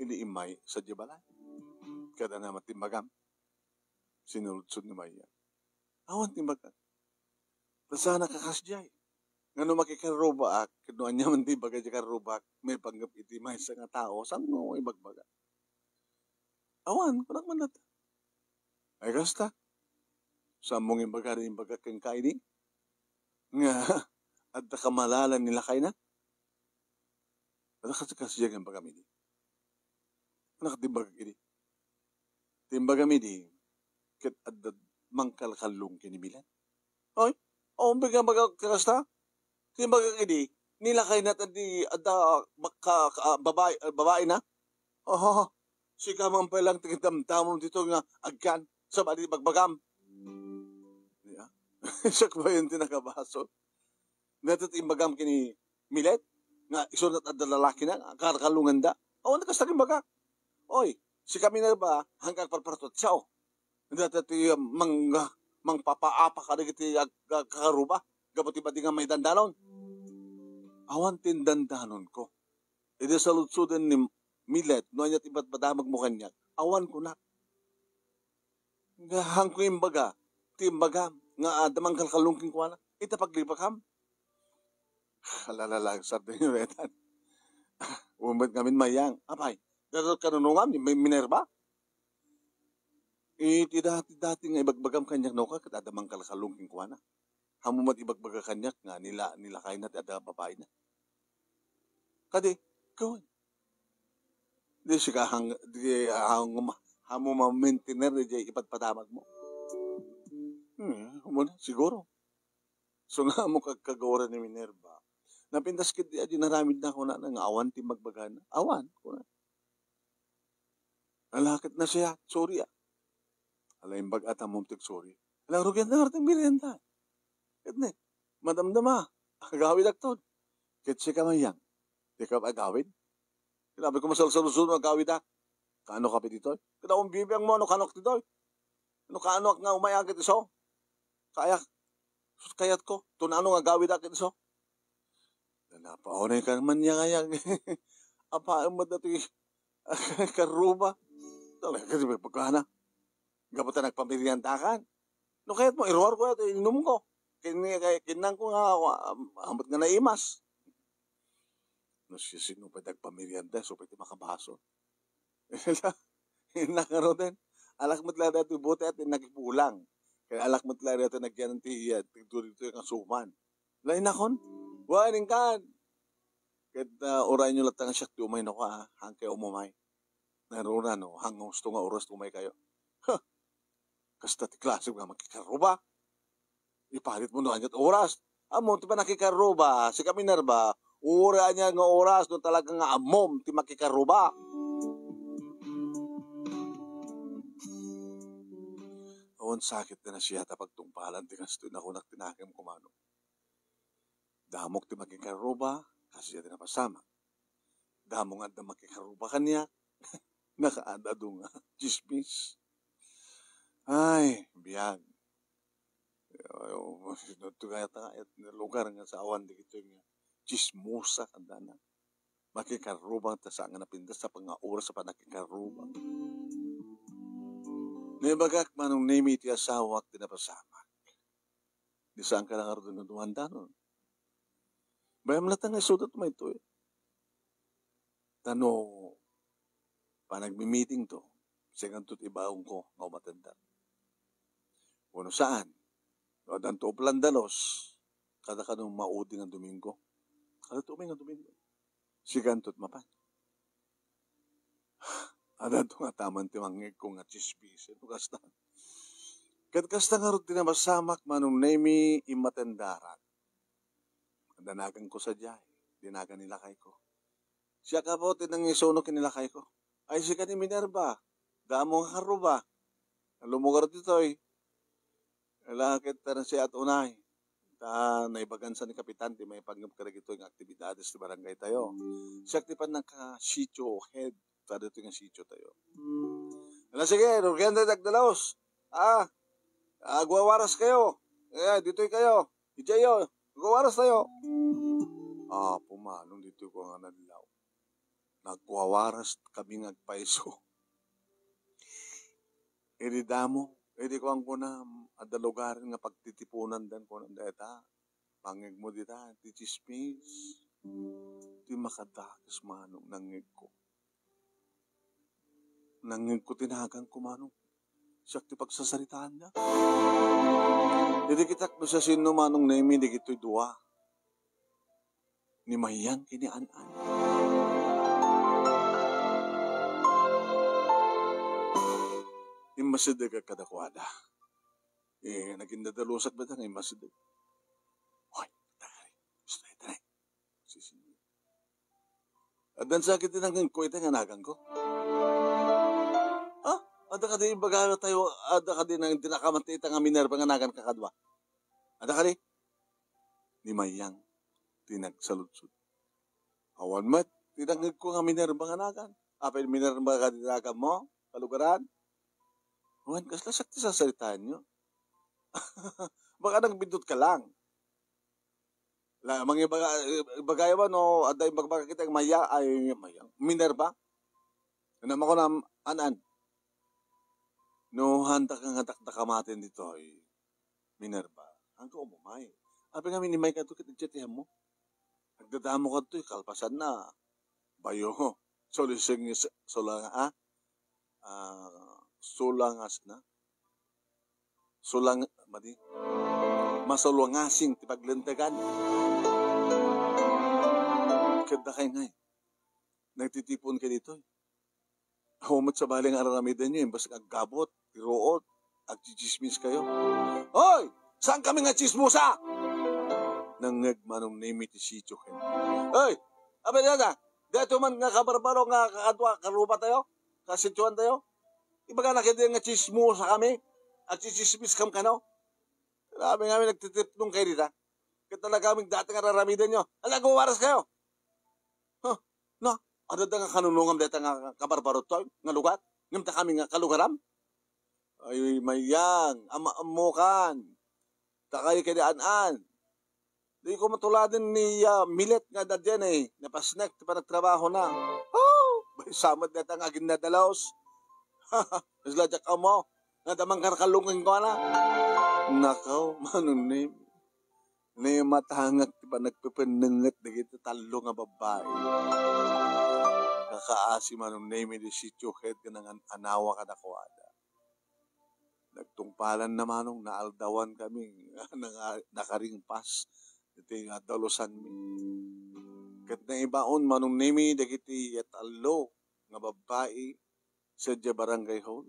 idi immay sadiay balay. Ket ania met ti imbagam? Sinurudsod ni Mayang. Awan ti imbagak. Ta saan a kasdiay. Nga no makikarrubaak, ket no ania man ti ibaga ti karrubaak, maipanggep iti maysa nga tao, saan mo ibagbaga? Awan, kunak man latta. Ay, kasta. Saan mo nga imbaga ti imbagak kenka idi? Nga, adda kamalalan ni lakayna? Adda kas-, kasdiay nga imbagam idi. Ania ti imbagak idi? Ti imbagam idi, ket adda mangkalkallong ken ni Milet. Ay, awan pay nga imbagak kasta? Ti imbagak idi, ni lakayna ti adda, adda ka, ka, babae, babaena. Oho, sika man pay laeng ti damdamom ditoy nga agkan, sabali ibagbagam. Di ba? Siak bayen ti nakabasol. Dayta ti imbagam ken ni Milet, nga isu met adda lalakina, nga kalkallonganda. Awan kasta ti imbagak. Oy, sika Minerva, haanka agparpartuat, sao. Dayta ti, um, mang-, mangpapaapa kadagiti ag-, ag-, kakarruba, gapu ti madi nga maidandanon. Awan ti indandanonko. Idi saludsodem ni Milet, no ania ti ipadpadamagmo kaniak, awan kunak. Nga haanko imbaga, ti imbagam, nga adda mangkalkallong kenkuana, ita paglibakam. Alalala, sardenyo retan. Umet ngamin Mayang, apay, dayta kanunongam ni Mi-, Minerva? Iti dati-dati nga ibagbagam kaniak no ka, ket adda mangkalkallong kenkuana. Ammom met ibagbaga kaniak nga nila-, ni lakayna ti adda babaena. Kadi, ken. Di sika hang-, di hang-, ammom a maintainer diay ipadpadamagmo. Hmm, amo na, siguro. So nga mo kagkagawaran ni Minerva. Napintas ket di, di naramidna kunana nga awan ti ibagbagana. Awan, kuna. Ala ket nasiat, sorry a. Ala imbag-at ammom ti agsori. Ala rugian na nga ti merienda. Ket ne, madamdama, agawidakton. Ket sika Mayang, dika agawid? Sinabi ko, masalsaludsod no agawidak. Kaano ka pay ditoy? Ket awan bibiangmo no kaanoak ditoy. No kaanoak nga umayak ket isu. Kayak. Sus, kayatko. Tunano nga agawidak ket isu. Napaunay ka man niya kayag. Apaem met datoy karruba. Talaga, di ba, pagkana? Gapu ta nagpameriendakan. No kayatmo, iruarko dayta, inumko. Kin-, kay-, kinnanko nga, wa-, am-, ammot nga naimas. No siasino pay ti agpamerienda, isu pay ti makabasol. Innak ngaruden. Alak met laeng daytoy bote a ti nakipulang. Kay alak met laeng daytoy nagyan ti, ah, ti duri ditoy nga suman. Laeng nakon. Wa, inkan. Ket, ah, urayonyo latta nga siak ti umay no ka, ah. Haankayo umumay. Naruna no, han nga husto nga oras ti umaykayo. Huh! Kasta ti klase nga makikarruba. Iparitmo no aniat oras. Ammom ti panakikarruba, sika Minerva, uray ania nga oras no talaga nga ammom ti makikarruba. Awan sakit nga nasiat a pagtungpalan ti kastoy, nakunak ti nakemko, Manong. Damok ti makikarruba, kasdiay ti napasamak. Damo nga adda makikarruba kaniak. Nakaad-adu nga tsismis. Ay, biag. Ay, o, sino to kaya ta, et, lugar nga saan dagitoy nga tsismosa, kandana. Makikarruba ta saan nga napintas a pangaoras a panakikarruba. Naibagak, Manong Nemi, iti asawak ti napasamak. Di saan ka la ngarud nga dumandanon. Bayam latta nga isuda to maytoy. Ta no panagmi-meeting to, sikanto ti ibaonko nga umatenda. Wenno saan, no addanto uplan dalos, Kada kano maudi nga Domingo. Kada tuloy nga Domingo. Siganto ti mapan. Adda to nga taman ti mangngegko nga chismis. No kasta. Ket kasta ngarud ti napasamak, Manong Nemi, immatendarak. Adda naganko sadiay, di nagan ni lakayko. Siak a po ti nangisuno ken ni lakayko. Ay, sika ni Minerva. Damo nga karruba. Lumugar ditoy. Ala, ket ta nasiat unay. Ta naibagan sa ni Kapitan ti maipanggep kadagitoy nga aktibidades ti barangay tayo. Siak ti pannaka-sitio head kadagitoy nga sitio tayo. Ala, sige, rugian tayo dagdalos. Ah, agwawaras kayo. Eh, ditoy kayo. Idiayo, agwawaras tayo. Ah, pumanong ditoy ko nga nadlaw. Nagwawaras kami nga agpayso. Idi damo, idi kuan kuna, adda lugaren nga pagtitipunan dan kuna dayta. Pangngegmo dita, ti chismis. Ti makadakes Manong nangngegko. Nangngegko ti naganko Manong. Siak ti pagsasaritaan da. Idi kitak no siasino Manong Nemi dagitoy dua. Ni Mayang ken ni An-an. Immasideg kadakuada. Eh, nagindadalusak dayta nga immasideg. Hoy, tagay. Gusto ito na. Sisi. Addan sa kiti nangngegko ita nga naganko. Ha? Adda kadi ibaga tayo, adda kadi nang dinakamat ita nga Minerva nga nagan kakadua. Adda kadi? Ni Mayang, ti nagsaludsod. Awan met, ti nangngegko nga Minerva nga nagan. Apay Minerva kadi nagan mo? Kalugaran? Wen, kasla siak ti sasaritaan nyo? Baka nagbindot ka lang. La, mangibaga, ibagay ba no, adda imbagbaga kita Maya, ay, Maya, Minerva? Ano mo ko na, An-an? No, handa ka nga dakdakamatin ditoy, Minerva. Hangka umumay. Apay nga minimay ka to, kita chat mo. Nagdadamo ka to, kalpasan na. Bayo, solising, solang, ah? Ah, sulangas na. Sulang, madi. Masulwangasing ti paglentegan. Kadda kay ngay. Nagtitipon kay ditoy. Awan met sabali nga aramiden nyo, imbes nga aggabot, tiruot, agchichismis kayo. Hoy! Saan kami nga chismosa? Nangngeg Manong Nemi ti sitio ken. Hoy! Abay, dada, dito man nga kabarbaro nga kakadua, karuba tayo, kasitioan tayo. Ibaga na kayo nga chismosa kami, agchichismis kam kano. Grabe nga, nagtitipnong kayo dita. Ket talaga, aming dati nga aramiden nyo. Ala, agwawaras kayo. Huh? Na, adda nga kanunongam dayta nga kabarbaro toy, nga lugar? Ngem ta kami nga kalugaram? Ay, Mayang, ama-, ammokan. Ta kayo kay di An-an. Di ko matuladen ni, ah, Milet nga adda diyan eh. Napasnek ti panagtrabaho na. Oh, may samad dayta nga aginnadalaos. Isla Jack Amo. Nga damang karkalungin ko na. Nakaw, Manong Nemi. Naimatangak ti panagpepennenget dagiti tallo nga babbai. Nakaasi Manong Nemi di sitio ket nangan-anawa kadakuada. Nagtungpalan na Manong, naaldawan kami, nanga-, nakaringpas iti nga dalusanmi. Ket naibaon Manong Nemi dagiti tallo nga babbai sadiay barangay hall.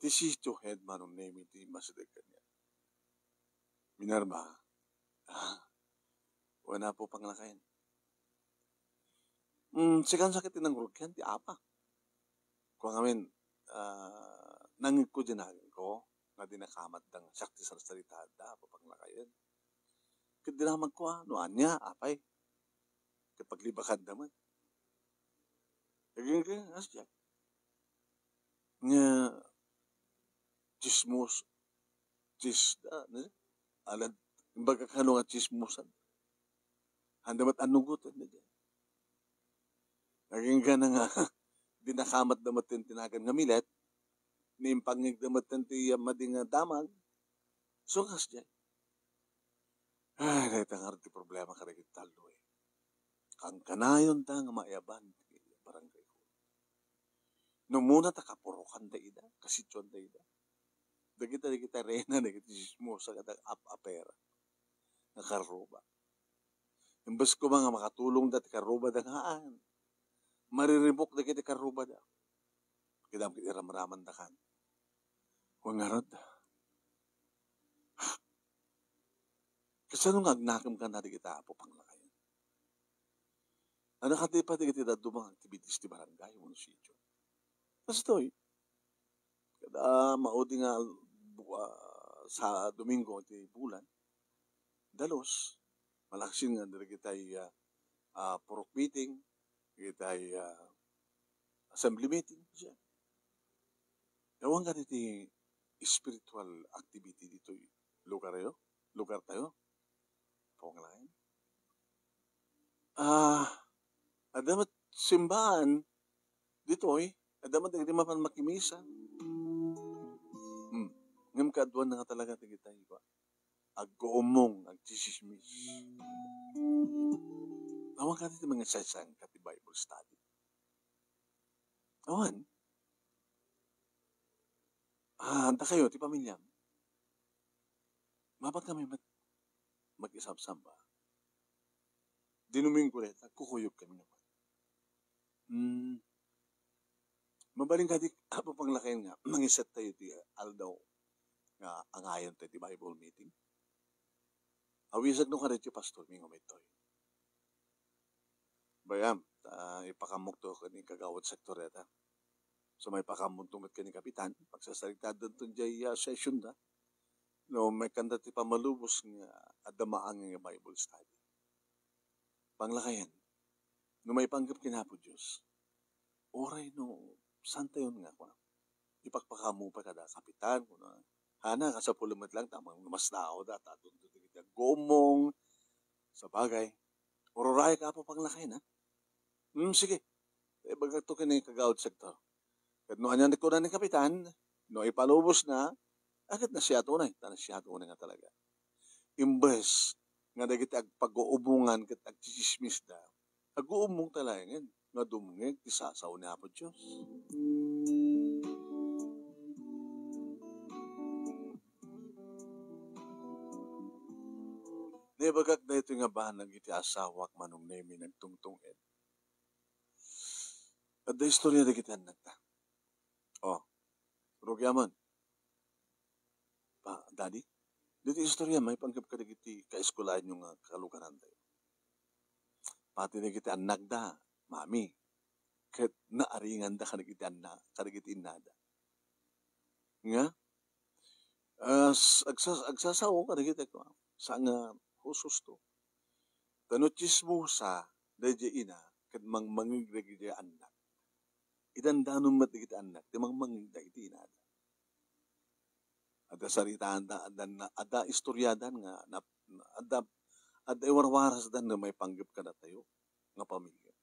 Ti sitio head Manong Nemi ti masideg kaniak. Minerva. Ah, wen Apo panglakayen. Mm, sikan sakit ti nangrugian ti apa. Kua ngamin, ah, nangngegko diay naganko, nga dinakamatda nga siak ti sarsaritaanda, Apo panglakayen. Ket dinamagko, ah, no ania, apay. Ket paglibakanda met. Agingga, as diay. Nga, chismos, chis-, ah, ne? Alad, imbaga kano nga chismosan. Handa met anugotan, ne? Agingga na nga, dinakamatda met ti nagan nga Milet, ni impangngegda met ti, ah, madi nga damag, so, kas diay. Ay, dayta ngarud ti problema kadagiti tallo, eh. Kankanayonta nga maiyaban ti barangay hall. No umuna ta kapurokanda ida, kasitioanda ida. Dagita, dagita reyna dagiti chismosa ket ap-apera nga karruba. Imbes koma nga makatulongda ti karrubada nga, ah, mariribuk dagiti karrubada. Kidam ket iramramanda kan. Wen ngarud, kasano nga agnakem kan dagita, Apo, panglakayen? Ano kadi pay dagiti dadduma nga activities ti barangay wenno sitio? Kastoy, kada maudi nga bu-, ah, sa Domingo ti bulan, dalus, malaksid nga dagitay, ah, ah, purok meeting, dagitay, ah, assembly meeting, siya. Awan kadi ti spiritual activity ditoy lugar tayo, lugar tayo. Panglain. Ah, adda met simbaan ditoy, adda met dagiti mapan makimisa. Hmm. Ngem kaaduan na nga talaga dagitay, ba? Agguummong, agchismis. Awan kadi ti mangisaysayang ket ti Bible study. Awan. Ah, dakayo, ti pamilyam. Mapan kami met makisabsamba. Di Domingo dayta, agkukuyog kami naman. Hmm. Mabalin kadi, Apo, panglakayen nga, mangiset tayo ti aldaw nga angayon tayo ti Bible meeting. Awisag no kadi ti pastor mi nga umay toy. Bayam, ta ipakammok to ken ni Kagawad Sektor dayta. So, maipakammok to met ken ni Kapitan, pagsasaritadan to jay, ah, session da. No, maikkan da ti pammalubos nga adda maangay nga Bible study. Panglakayen, no maipanggep ken Apo Dios, uray no, saan tayon nga, kuna, ipakpakaammo pay kada kapitan, kuna, hana, kasapulen met lang, ta mangmasdaaw da, ta adunto dagiti agguummong, sabagay, ururayo ka, Apo, panglakayen, ha? Hmm, sige. Ibagak to ken ni Kagawad Sektor. Ket no ania ti kuna ni Kapitan, no ipalubos na, a, ket nasiat unay, ta nasiat unay nga talaga. Imbes nga dagiti agpaguumongan ket agtsitsismis da, aguumong ta laengen nga dumngeg ti sasao ni Apo Dios. Naibagak daytoy nga banag iti asawak, Manong Nemi, nagtungtunged. Adda istorya dagiti annakta. Oh, rugiamon. Pa, Daddy, diti istorya, maipanggep kadagiti kaeskulaanyo nga kalugarantayo. Pati dagiti annakda, Mami, ket naaringanda kadagiti anna-, kadagiti innada. Nga, ah, s-, agsas-, agsasao kadagiti, saan nga husto. Ta no tsismosa daydiay ina, ket mangmangeg dagiti annak. Idandanon met dagiti annak ti mangmangeg dagiti inada. Adda saritaanda, adda na-, adda istoryadan nga nap-, adda, adda iwarwarasdan nga maipanggep kadatayo nga pamilya.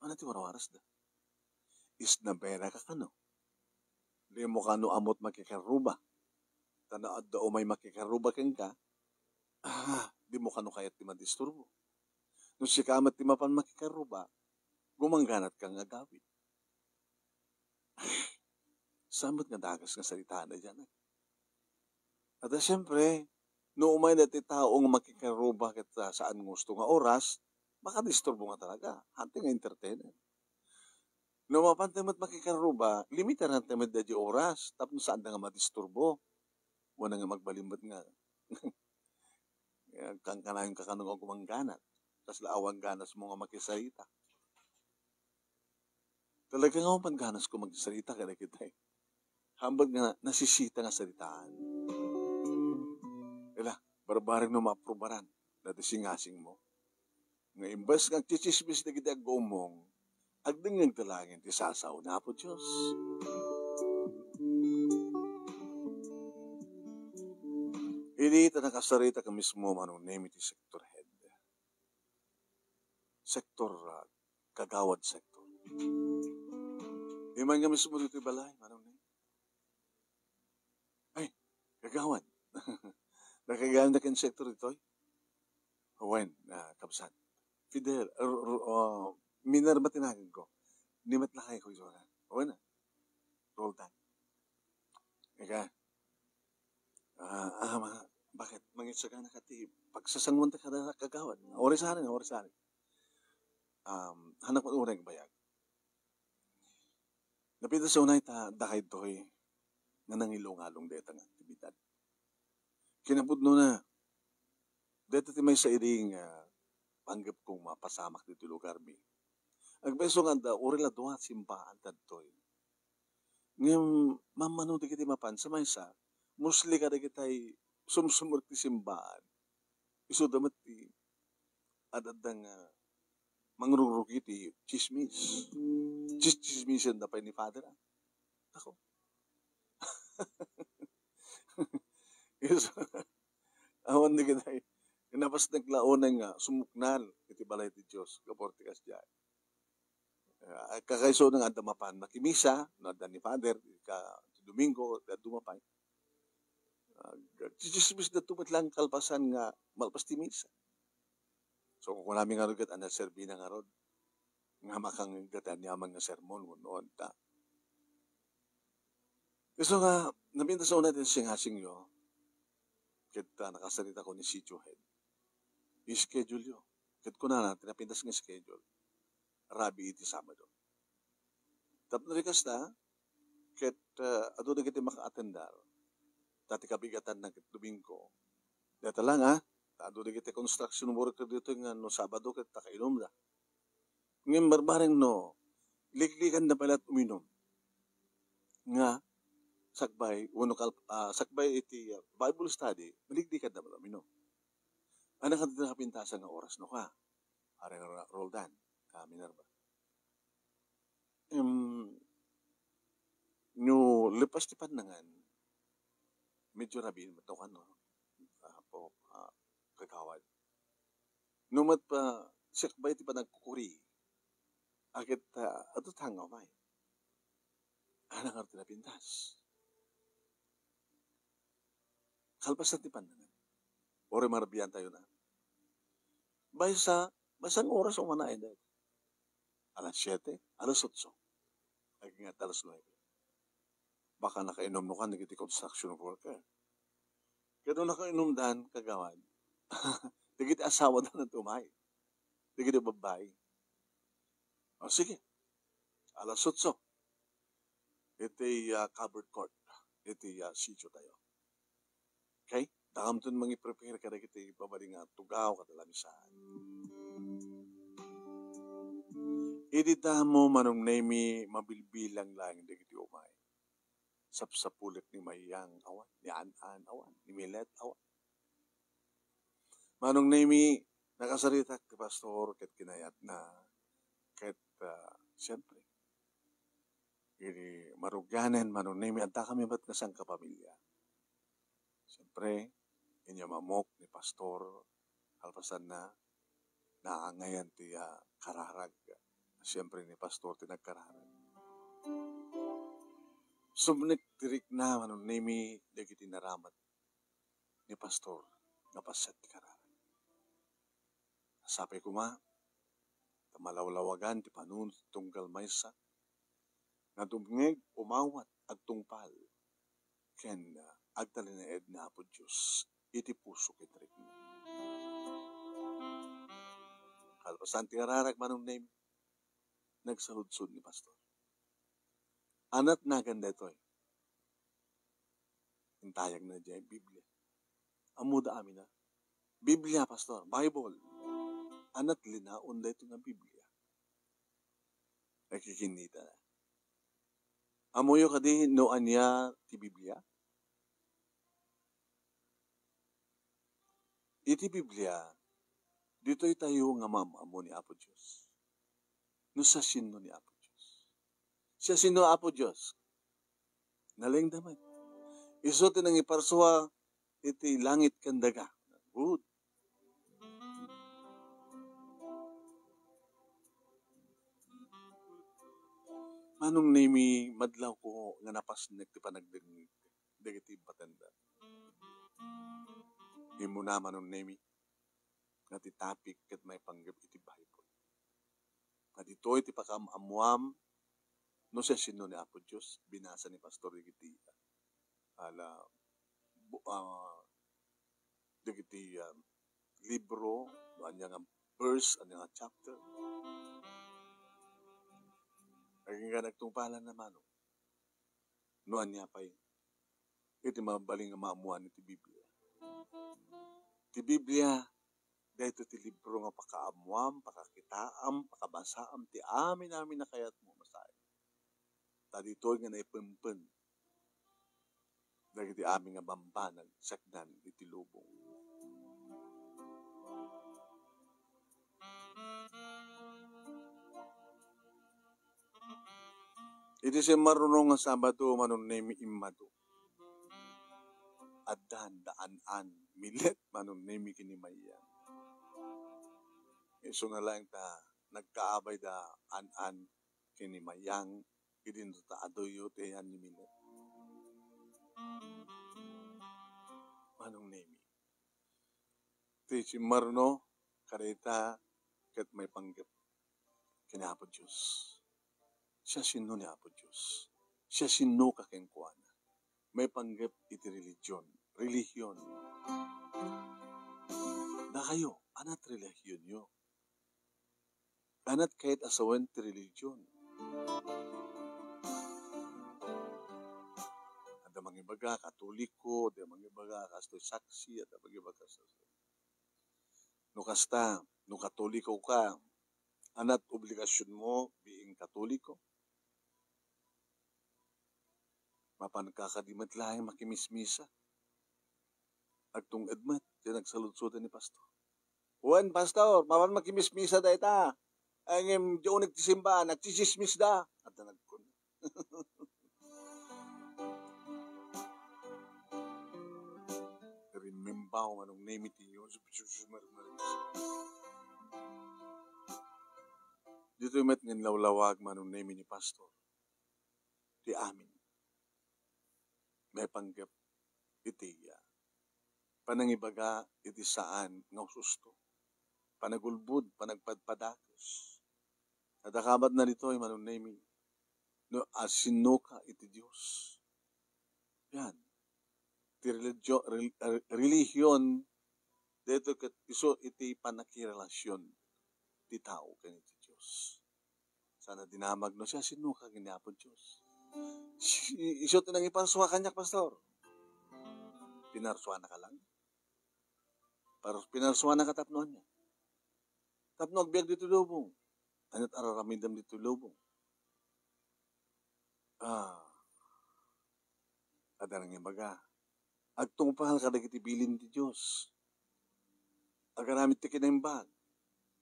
Ania ti warwarasda? Isnabera ka kano? Dimo kano ammot makikarruba? Ta no adda umay makikarruba kenka, ah, dimo kano kayat ti madisturbo. No sika met ti mapan makikarruba, gumangganatka nga agawid. Saan met nga dagus nga saritaanda diay, eh. Ket siempre, no umay daytoy tao nga makikarruba ket, ah, saan nga husto nga oras, makadisturbo nga talaga. Hantay nga entertainer. No mapan tayo met makikarruba, limitaran tayo met daydiay oras, tapno saanda nga madisturbo. Wen nga magbalin met nga, kankanayon ka kano nga gumangganat. Kasla awan ganasmo nga makisarita. Talaga nga, awan pay ganasko magsarita kadagita, eh. Hambuat nga nasisita nga saritaan. Ila, barbareng no maaprubaran daytoy singasingmo. Nga imbes nga agtsitsismis dagiti agguummong, agdengngeg ta laengen ti sasao ni Apo Dios. Idi ta nakasarita ka mismo, Manong Nemi, ti sector head. Sector, ah, Kagawad Sector. Iman nga mismo ditoy balay, Manong Nemi. Ay, Kagawad. Nakagawad na ken Sector ditoy? Wen, ah, kabsat. Fidel, r-, r-, ah, Minerva ti naganko. Ni met lakayko isu nga. Wen, ah. Roll Tide. Ika, Ah, ah, ma-, bakit? Manginsagana ka ti pagsasanguan ta kada kagawad. Oras ari, oras ari. Um, hanak man unay bayag. Napintas unay ta dakaytoy nga nangilingalong dayta nga aktibidad. Kinapudnona, dayta ti maysa idi nga panggep kong mapasamak ditoy lugarmi. Agpayso nga adda, uray la dua simbaan daytoy. Ngem mammano dagiti mapan sa maysa, mostly kadagitay sumsumrek ti simbaan. Isuda met ti ad-adda nga mangrugrugi ti tsismis. Tsis-, tsismisenda pay ni Father, ah. Nako. Yes. Awan dagitay. Napasnek la unay nga sumuknal iti balay ti Dios, gapu ti kasdiay. Ah, kakaiso nga adda mapan makimisa, no adda ni Father, ka, ti Domingo, adda dumapay. Ah, tsismis da tu met lang kalpasan nga malpas ti misa. So, kunami ngarud ket, a, naserbina ngarud nga makanggadan ni aman nga sermon, wenno anta. Isu nga, napintas unay ti singasingyo, ket, ah, nakasaritak ni Sitio Head. I-schedule-yo. Ket kunana, ti napintas nga schedule, rabii iti Sabado. Tapno di kasta, ket, ah, adu dagiti makaatendar, ta ti kabigatanna ket Domingo. Dayta lang, ah, ta adu dagiti construction worker ditoy nga no Sabado ket ta kainumda. Ngem barbareng no, liklikanda pay la't uminum. Nga, sakbay, wenno kal-, ah, sakbay iti, ah, Bible study, maliklikanda pay la't uminum. Ania kadi ti nakapintasan nga oras no ka? Ari nga Roldan, ah, Minerva. Em, no lepas ti pannangan, medyo rabii met no, ah, po, ah, kagawad. No met pa, sakbay ti panagkukuri, a ket, ah, adu ti hangaw pay. Ania ngarud ti napintas? Kalpasan ti pannangan. Uray marabian tayo na. Maysa, maysa nga oras umanaen dayta. Alas siete, alas otso. Agingga alas nuebe. Baka nakainumnokan dagiti construction worker. Ket no nakainumdan, kagawad, dagiti asawada ti umay. Dagiti babbai. O, sige. Alas otso. Iti, ah, covered court. Iti, ah, sitio tayo. Okay? Dakamton mangi-prepare kadagiti babali nga tugaw ken lamisaan. Idi damo, Manong Nemi, mabilbilang laeng dagiti umay. Sapsapulek ni Mayang, awan, ni An-An, awan, ni Milet, awan. Manong Nemi, nakasaritak ti pastor ket kinayatna, ket, ah, siyempre, idi marugianen, Manong Nemi, adda kami met nga sangkapamilya. Siyempre, inyam-ammok ni pastor, kalpasanna, naangayan ti, ah, kararag. Siyempre, ni pastor ti nagkararag. Sumnek ti rikna, Manong Nemi, dagiti naramat ni pastor nga pasiat ti kararag. Sapay koma, ta malawlawagan ti panunot tunggal maysa nga dumngeg, umawat, agtungpal, ken, ah, agtalinaed ni Apo Dios iti puso ken rikna. Kalpasan ti kararag, Manong Nemi, nagsaludsod ni pastor. Ania ti nagan daytoy? Intayagna diay Biblia. Ammoda amin a, "Biblia, pastor, Bible." Ania ti linaon daytoy nga Biblia? Nakikinnita. Ammoyo kadi no ania ti Biblia? Iti Biblia, ditoy tayo nga maam-ammo ni Apo Dios. No siasino ni Apo Dios? Siasino Apo Dios? Nalengda met. Isu ti nangiparsua iti langit ken daga. Good. Manong Nemi, madlawko nga napasnek ti panagdengngeg dagiti impatenda. Immuna, Manong Nemi, nga ti topic ket maipanggep iti Bible. Nga ditoy ti pakaam-ammuam no siasino ni Apo Dios, binasa ni Pastor dagiti, ala, bu-, ah, dagiti, ah, libro, no ania nga verse, ania nga chapter. Agingga nagtungpalan na manong. No ania pay iti mabalin nga maammuan iti Biblia. Ti Biblia, daytoy ti libro nga pakaammuam, pakakitaam, pakabasaam ti amin-amin a kayatmo, basaem. Ta ditoy nga naipempen dagiti amin nga bambanag sakdan iti lubong. Iti simmarno nga Sabado, Manong Nemi, immadu. Addan da An-an, Milet, Manong Nemi, ken ni Mayang. Isu nga laeng ta nagkaabay da An-an ken ni Mayang, idinto ta aduyo ti ayan ni Milet. Manong Nemi. Ti simmarno kadayta ket maipanggep ken Apo Dios. Siasino ni Apo Dios? Siasinoka kenkuana? Maipanggep iti religion, relihion. Dakayo, anat relihionyo? Anat kayat a sawen ti religion? Adda mangibaga, Katoliko, adda mangibaga, kastoy saksi, adda mangibaga, kastoy. No kasta, no Katoliko ka, anat obligasionmo being Katoliko? Mapanka kadi met laeng makimismisa? Agtung-ed met ti nagsaludsod ni pastor. Wen, pastor, mapan makimismisa dayta. Ay, ngem, di unig ti simba, nagtsitsismis da. Adda nagkun. Rimembaw, Manong Nemi, ti Dios, Jesus, Maria, Maria. Ditoy met nga inlawlawag, Manong Nemi, ni pastor ti amin. Maipanggep iti, ah, panangibaga iti saan nga ususto, panagulbod, panagpadpadakes. Adda kabatna ditoy, Manong Nemi, no, a sinnoka iti Dios. Yan. Ti religio-, rel-, eh, relihion, daytoy ket isu iti pannakirelasion ti tao ken iti Dios. Saan a dinamag no siasinoka ken ni Apo Dios. Si-, isu ti nangiparsua kaniak, pastor. Pinarsuanaka lang. Par-, pinarsuanaka tapno ania? Tapno agbiag ditoy lubong. Aniat a raramidem ditoy lubong? Ah, adda nangibaga, agtungpal kadagiti bilin ti Dios. Agaramid ti kinaimbag.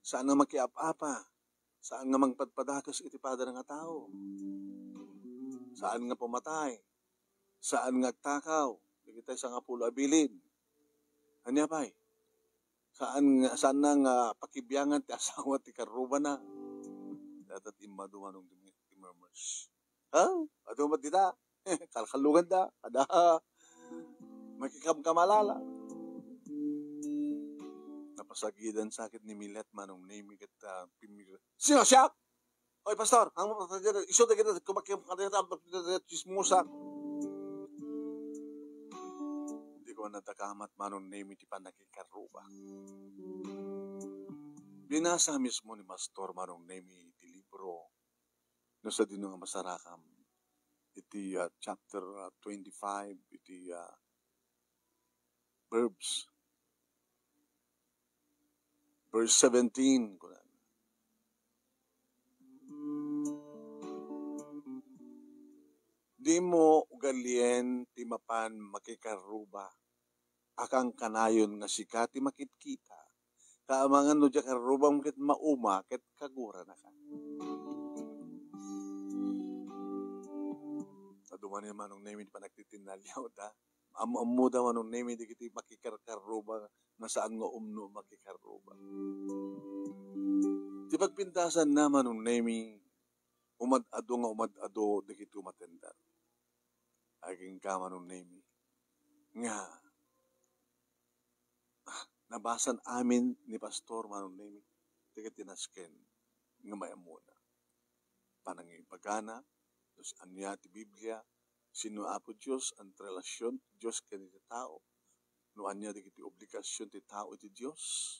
Saan nga makiap-apa. Saan nga mangpadpadakes iti padana nga tao. Saan nga pumatay. Saan nga agtakaw. Dagiti sangapulo a bilin. Ania pay? Saan nga, saan na nga pakibiangan ti asawa ti karrubana. Dayta ti immadu, Manong Nemi, ti murmurs. Ha? Adu met dita? Kalkalungan da. Kada makikamkamalala. Napasagidan sakit ni Milet, Manong Nemi, ket, ah, pimig-, "Sino, siak? Oy, pastor, ang isu dagiti kumakim-, kadagiti chismosa." Dika nadakamat, Manong Nemi, ti pannakikarruba. Binasa mismo ni Pastor Manong Nemi ti libro, no sadino nga masarakam, iti, ah, chapter, ah, twenty-five, iti, ah, verbs. Verse seventeen, kunana, "Dimo ugalien ti mapan makikarruba a kankanayon nga sika ti makitkita, ta amangan no diak karrubam ket mauma ket kaguranaka." Adu manen, Manong Nemi, ti panagtitinnaliawda. Am-ammoda, Manong Nemi, dagiti makikarkarruba nga saan nga umno makikarruba. Ti pagpintasanna, Manong Nemi, umad-adu nga umad-adu dagiti umatender. Agingga, Manong Nemi, nga, ah, nabasan amin ni Pastor Manong Nemi dagiti nasken nga maiammona. Panangibagana, no ania ti Biblia, Sino Apo Dios? Ania ti relasion ti Dios ken iti tao? No ania dagiti obligasion ti tao iti Dios?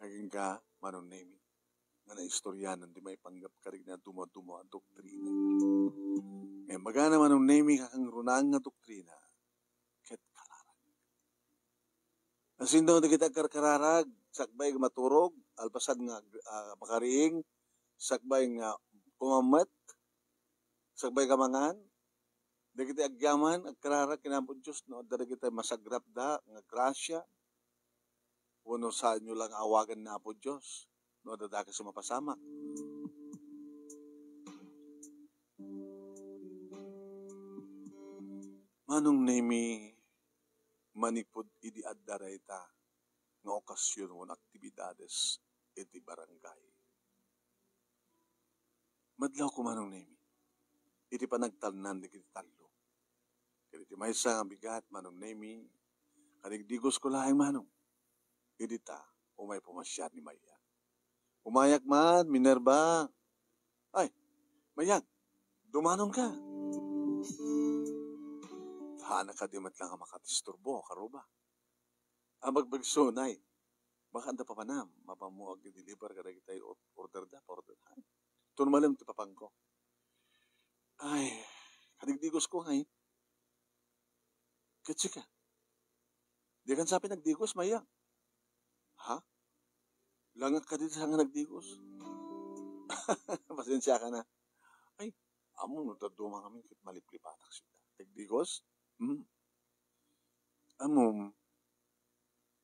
Agingga, Manong Nemi, nga naistoryanan ti maipanggep kadagiti dumaduma a doktrina. Nga imbagana, Manong Nemi, kakangrunaan nga doktrina ket kararag. Asino dagiti agkarkararag? Sakbay nga maturog, alpasan nga, ah, makariing, sakbay nga kumammet, sakbay nga mangan, dagiti agyaman, agkararag ken Apo Dios, no adda dagiti masagrapda nga grasia, wenno saanyo lang awagan ni Apo Dios, no adda dakes a mapasamak. Manong Nemi, manipud idi adda dayta nga okasion wenno aktibidades iti barangay. Madlawko, Manong Nemi, iti panagtalnan dagiti tallo. Ket iti maysa nga bigat, Manong Nemi, kadigdigosko laeng, Manong. Idi ta, umay pumasiar ni Mayang. Umayak man, Minerva. Ay, Mayang, dumanonka. Haan a kadi met lang a makadisturbo, karuba. Abagbagso, Nay. Baka adda papanam, mapanmo ag-deliver kadagiti or-, order da, pa-order. Haan. Ituno malem ti papanko. Ay, kadigdigosko ngay. Ket sika? Dikan sa pinagdigos, Mayang. Ha? Langak kadi sa nga nagdigos? Pasensiaka na. Ay, ammom no dadduma ngamin ket maliplipatak sida. Nagdigos? Hmm. Ammom,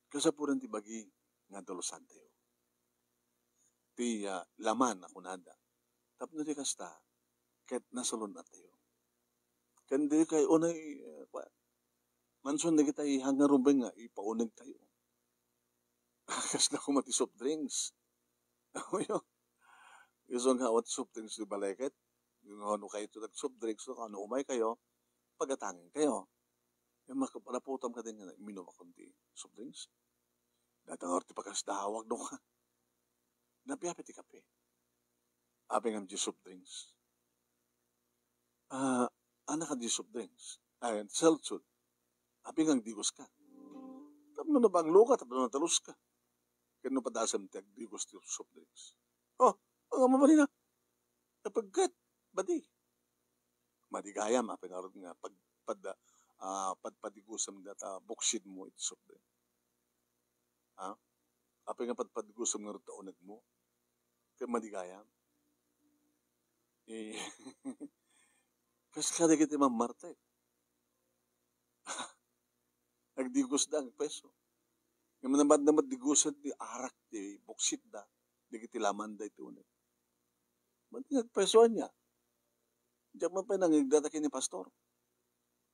kasapulan ti bagi nga dalusantayo. Ti, ah, laman a kunada. Tapno di kasta, ket nasalun-attayo. Ken di kay unay, eh, pa-, manson dagitay hangarubeng nga ipaunegtayo. Kasla koma ti soft drinks. Amoyo, isu nga awan ti soft drinks di balay ket, no, no kayo ti nag-soft drinks, no, no umaykayo, pagatangenkayo. Ket makaparaputam kadi nga iminumkon ti soft drinks. Dayta ngarud ti pakasdawag, no? Napiapi ti kape. Apay ngem ti soft drinks? Ah, anak, ti soft drinks. Ay, seltzer. Apay nga agdigoska? Tapno nabangloka, tapno nataluska. Ket no padasem ti agdigos ti soft drinks. Oh, ang mabalina. Napagkat, badi. Madi gayam, apay ngarud nga pag-, pad-, ah, padpadigusem dayta buksidmo iti soft drink. Ha? Apay nga padpadigusem ngarud ta unegmo? Ket madi gayam. Eh, kas kadagiti mammartek. Agdigosda, agpreso. Ngem nabanna met digusen ti arak ti buksitda, dagiti lamanda iti uneg. Madi nga agpreso ania? Diak man pay nangngegda ta ken ni pastor.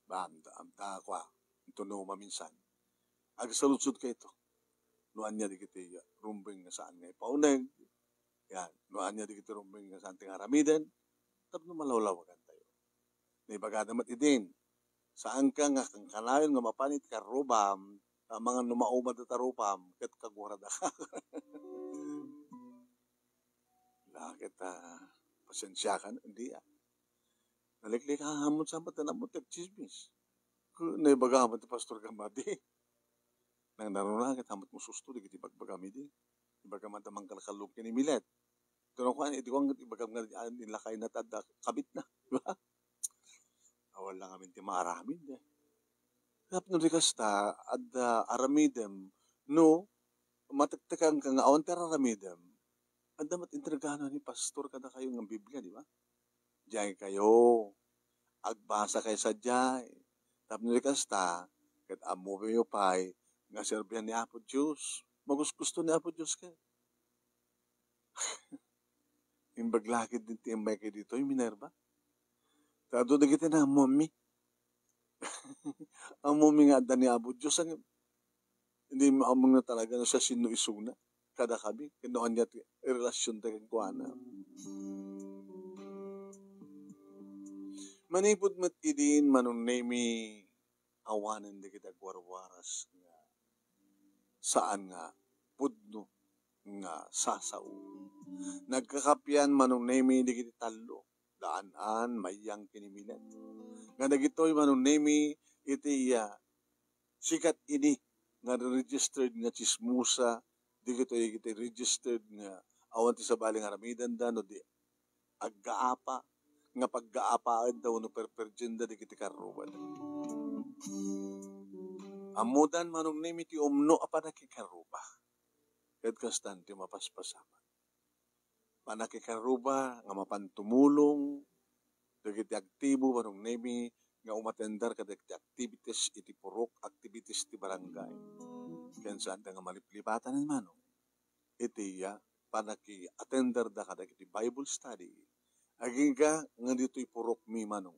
Ba, amda, amda, kua, inton no maminsan. Agsaludsodkayto. No ania dagiti rumbeng nga saan nga ipauneg, yan, no ania dagiti rumbeng nga saan ti nga aramiden, tapno malawlawagantayo. Naibagada met idin, saanka nga kankanayon nga mapan iti karrubam, amangan no maumad ta rupam, ket kaguradaka. Lakit, ah, pasensiakan, di, ah. Naliklik, ah, ammon sa mata, ammon ti agtsismis. Ku-, naibaga met ti pastor nga madi. Nang naruna, ket ammon ti mususto, dagiti bagbagam idi. Ibaga man ta mangkalkallog ken imilet. Ito na kuan, iti kuan, ibagam nga, ah, nilakayna ta adda kabitna. Di ba? Awan lang amin ti maaramid, eh. Tapno di kasta, adda aramidem, no, matektekanka nga awan ti aramidem, adda met entregana ni pastor kadakayo nga Biblia, di ba? Diay kayo, agbasa kayo sadiay. Tapno di kasta, ket ammoyo pay nga serbian ni Apo Dios. Magugusto ni Apo Dios kayo. Imbag lakit din ti immay kayo ditoy, Minerva. Ta adu dagiti naammomi. Ammomi nga adda ni Apo Dios, ang, hindi mo ammo nga talaga no siasino isuna. Kada kami, ken no ania ti relasionta kenkuana. Manipud met idin, Manong Nemi, awanen dagiti agwarwaras nga saan nga pudno nga sasao. Nagkakapian, Manong Nemi, dagiti tallo. daan-an, mayang ken imilet. Nga dagitoy Manong Nemi, iti, ah, sikat idi nga registered nga chismosa, dagitoy iti registered nga awan ti sabali nga aramidenda, no di aggaapa, nga paggaapaenda wenno perperdienda dagiti karrubada. Ammodan Manong Nemi ti umno a panakikarruba. Ket kastan ti mapaspasamak. Panakikarruba nga mapan tumulong dagiti aktibo Manong Nemi nga umatender kadagiti activities iti purok, activities ti barangay. Ken saanda nga maliplipatan, Manong, iti, ah, panakiatenderda kadagiti Bible study. Agingga nga ditoy purokmi, Manong,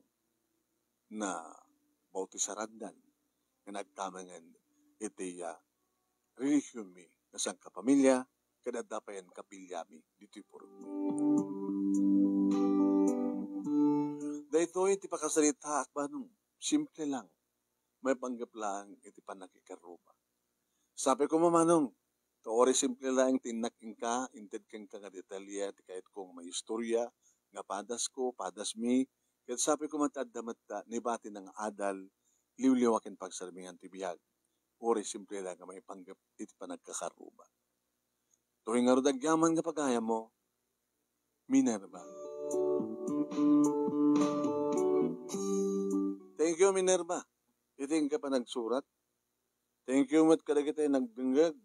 na bautisarandan nga nagkamengen iti, ah, relihionmi nga sangkapamilya, ket adda payen kapiliami ditoy purokmi. Daytoy ti pakasaritaak, Manong. Simple lang. Maipanggep laeng iti panakikarruba. Sapay koma, Manong, ta uray simple laeng ti innak kenka, inted kenka nga detalye ti kayatko nga maistoria, nga padasko, padasmi, ket sapay koma ta adda met ta nibati nga adal, liwliwa ken pagsarmingan ti biag. Uray simple laeng nga maipanggep iti panagkakarruba. Toy ngarud agyaman nga pagayammo, Minerva. Thank you, Minerva. Iti inka panagsurat. Thank you met kadagiti nagdengngeg.